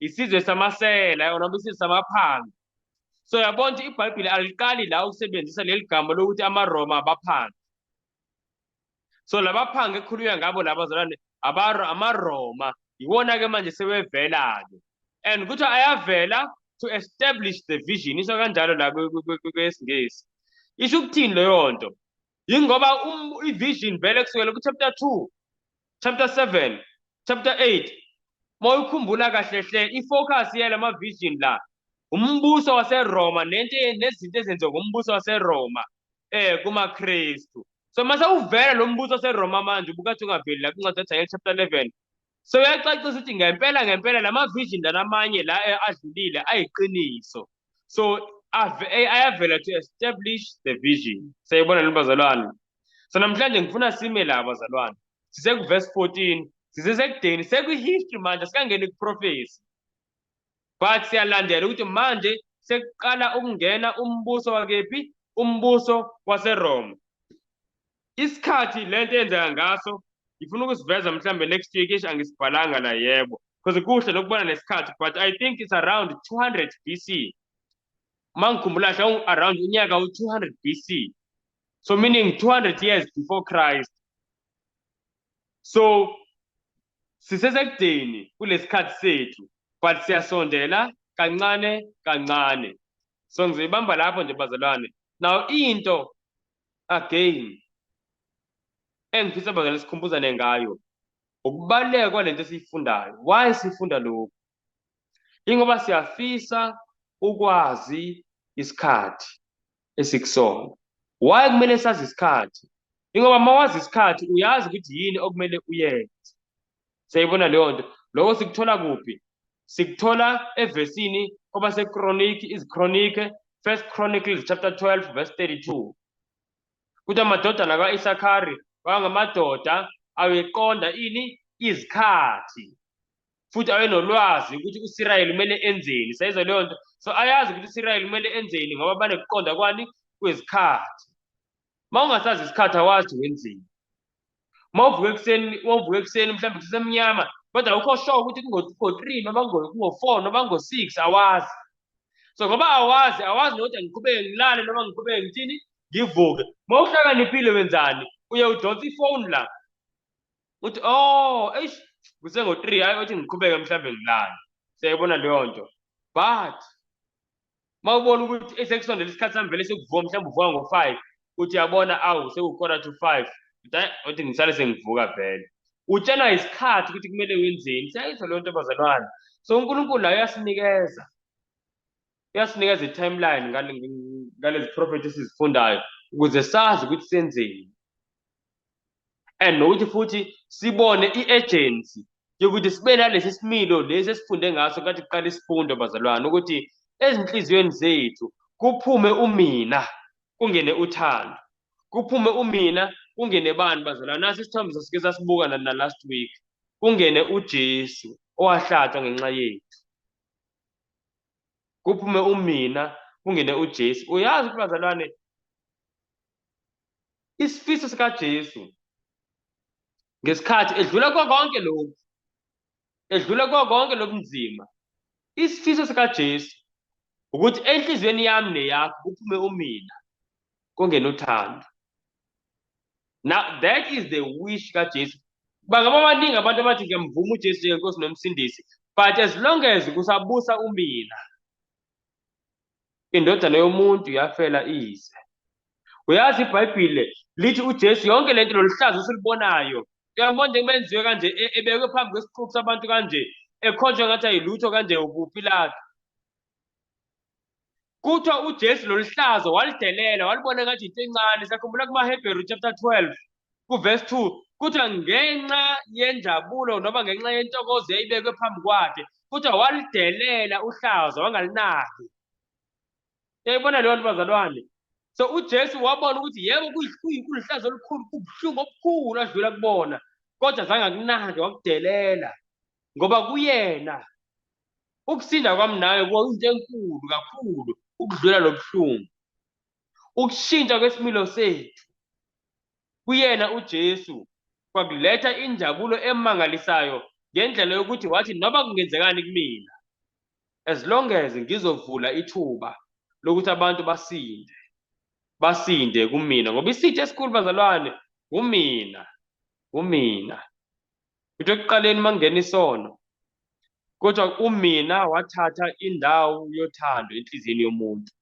Isizwe samasela noma isizwe samaphangi. So uyabona ukuthi iBhayibheli aliqali la ukusebenzisa leli gama lokuthi amaRoma abaphangi. So labaphangi ekukhulunywa ngabo laba bazalwane amaRoma iwona-ke manje sebevela-ke, and kuthiwa ayavela to establish the vision. Isho kanjalo la kwesiNgisi. Isho ukuthini leyo nto? Yingoba i-vision vele kusukela ku-chapter 2, chapter 7, chapter 8, uma uyikhumbula kahle hle i-focus yala vision la umbuso waseRoma nento nezinto ezenziwa ngumbuso waseRoma kumaKristu. So mase uvela lo mbuso waseRoma manje ubukathi ungaveli la kwincwadi kaDaniel chapter 11, so uyacacisa ukuthi ngempela ngempela lama vision lanamanye la adlulile ayiqiniso. So ayavela to establish the vision. Siyayibona lo bazalwane. So namhlanje ngifuna sime la bazalwane, siseku-verse 14, sisesekudeni, sekwi-history manje, sikangeni ku-prophecy, but siyalandela ukuthi manje sekuqala ukungena umbuso wakephi? Umbuso waseRoma. Isikhathi lento eyenzeka ngaso ngifuna ukusiveza mhlambe next week. Ish, angisibhalanga la, yebo, because kuhle nokubona nesikhathi, but I think it's around 200 BC uma ngikhumbula kahle, around unyaka u-200 BC, so meaning 200 years before Christ. So sisesekudeni kulesikhathi sethu, but siyasondela kancane kancane. So ngizoyibamba lapho nje bazalwane. Now into again engifisa bazalwane sikhumbuzane ngayo ukubaluleka kwalento esiyifundayo. Why sifunda lokhu? Ingoba siyafisa ukwazi isikhathi esikusona. Why kumele sazi isikhathi? Ingoba uma wazi isikhathi uyazi ukuthi yini okumele uyenze. Siyayibona leyo nto. Lokho sikuthola kuphi? Sikuthola evesini kwabaseKroniki, iziKronike, First Chronicles chapter 12 verse 32, kuthi amadodana ka-Isakari wangamadoda ayeqonda ini? Izikhathi, futhi ayenolwazi ukuthi uSirayeli kumele enzeni. Sayizwa leyo nto. So ayazi ukuthi uSirayeli kumele enzeni ngoba banekuqonda kwani? Kwezikhathi. Uma ungasazi isikhathi awazi wenzeni. Uma uvuka ekuseni mhlawumbe kusesemnyama, kodwa awukho sure ukuthi kungo-3 noma kungo-4 noma kungo-6, awazi. So ngoba awazi, awazi nokuthi angiqhubeke ngilale noma ngiqhubeke ngithini, ngivuke. Uma uhlakaniphile wenzani? Uye udonsa ifoni la, uthi, "Oh, eish, kusengo-3, hayi, othi ngiqhubeke mhlawumbe ngilale." Siyayibona leyo nto. But uma ubona ukuthi sekusondela isikhathi sami vele sekuvuka, mhlawumbe uvuka ngo-5, uthi uyabona, awu, seku-4:45, uthi, "Hayi, othi ngisale sengivuka vele." Utshelwa isikhathi ukuthi kumele wenzeni. Siyayizwa leyo nto bazalwane. So uNkulunkulu la uyasinikeza. Uyasinikeza i-timeline ngalezi prophet esizifundayo ukuze sazi ukuthi senzeni. And nokuthi futhi sibone i-urgency yokuthi sibe nalesi similo lesi esifunde ngaso kathi kuqala isifundo bazalwane, ukuthi ezinhliziyweni zethu kuphume umina kungene uthando, kuphume umina kungene bani bazalwane. Nasi isithombe sasike sasibuka na last week, kungene uJesu owahlatshwa ngenxa yethu, kuphume umina kungene uJesu. Uyazi ukuthi bazalwane, isifiso sikaJesu ngesikhathi edlula kwa konke lokhu, edlula kwa konke lobunzima, isifiso sikaJesu ukuthi enhliziyweni yami neyakho kuphume umina kungene uthando. Now that is the wish kaJesu. Bangaba baningi abantu abathi ngiyamvuma uJesu njengenkosi nomsindisi, but as long as kusabusa umina, indodana yomuntu yafela ize. Uyazi iBhayibhile lithi uJesu yonke lento loluhlaza osilibonayo, uyabona nje menziwe kanje, ebekwe phambi kwesixuku sabantu kanje, ekhonjwe ngathi ayilutho kanje uPilato. Kuthiwa uJesu loluhlazo walidelela, walibona ngathi into encane. Siyakhumbula kumaHebheru chapter 12 kuverse 2, kuthiwa ngenxa yenjabulo noma ngenxa yentokozo yayibekwe phambi kwakhe, kuthiwa walidelela uhlazo wangalinaki. Uyayibona leyo nto bazalwane? So uJesu wabona ukuthi yebo kuluhlazo olukhulu, kubuhlungu obukhulu adlula kubona, kodwa zange akunake, wakudelela, ngoba kuyena ukusinda kwami nawe kwakuyinto enkulu kakhulu ukudlula lobuhlungu. Ukushintsha kwesimilo sethu kuyena uJesu kwakuletha injabulo emangalisayo ngendlela yokuthi wathi noma kungenzekani kumina, as long as ngizovula ithuba lokuthi abantu basinde, basinde kumina, ngoba isitha esikhulu bazalwane kumina, kumina. Kuthi ekuqaleni makungena isono, kodwa umina wathatha indawo yothando enhliziyweni yomuntu.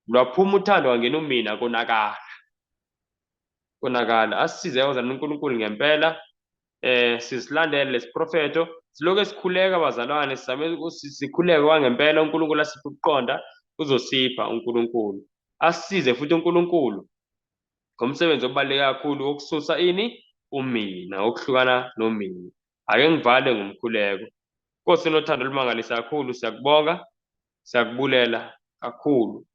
Lwaphuma uthando wangena umina, konakala. Konakala. Asisize bazalwane uNkulunkulu ngempela. Sizilandele lesiprofetho, siloke sikhuleka bazalwane, sizame sikhuleke kwangempela, uNkulunkulu asiphe ukuqonda, uzosipha uNkulunkulu. Asisize futhi uNkulunkulu ngomsebenzi obaluleke kakhulu wokususa ini umina, wokuhlukana nomina. Ake ngivale ngomkhuleko. Nkosi enothando olumangalisa kakhulu, siyakubonga, siyakubulela kakhulu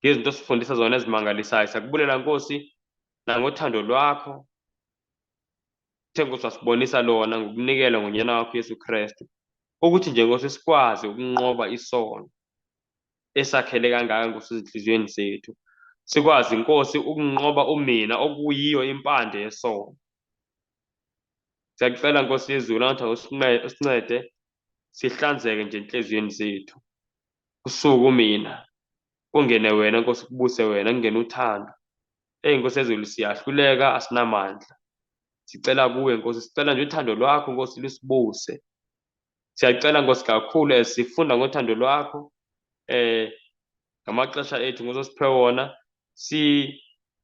ngezinto osifundisa zona ezimangalisayo. Siyakubulela Nkosi nangothando lwakho uthe Nkosi wasibonisa lona ngokunikela ngonyana wakho Yesu Kristu, ukuthi nje Nkosi sikwazi ukunqoba isono esakhele kangaka Nkosi ezinhliziyweni zethu, sikwazi Nkosi ukunqoba umina okuyiyo impande yesono. Siyakucela Nkosi yezulu ngathi usincede sihlanzeke nje enhliziyweni zethu, kusuke umina kungene wena Nkosi, kubuse wena, kungene uthando. Eyi Nkosi yezulu, siyahluleka, asinamandla. Sicela kuwe Nkosi, sicela nje uthando lwakho Nkosi lusibuse. Siyacela Nkosi kakhulu as sifunda ngothando lwakho ngamaxesha ethu Nkosi osiphe wona,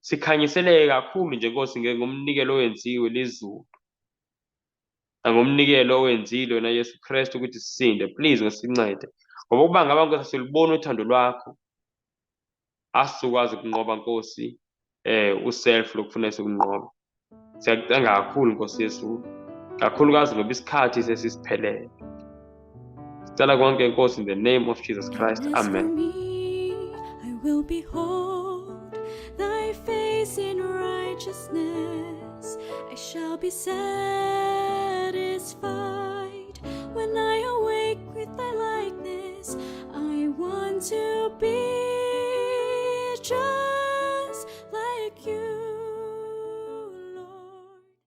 sikhanyiseleke kakhulu nje Nkosi ngomnikelo owenziwe lizulu nangomnikelo owenzile wena Yesu Kristu ukuthi sisinde. Please ngosincede, ngoba ukuba ngaba Nkosi asiluboni uthando lwakho, asizokwazi ukunqoba Nkosi uself lokufuna sikunqoba. Siyakucenga kakhulu Nkosi Yesu, kakhulukazi ngoba isikhathi sesisiphelele. Sicela konke Nkosi in the name of Jesus Christ. As for Amen. me, I will behold thy face in righteousness. I shall be satisfied when I awake with thy likeness. I want to be just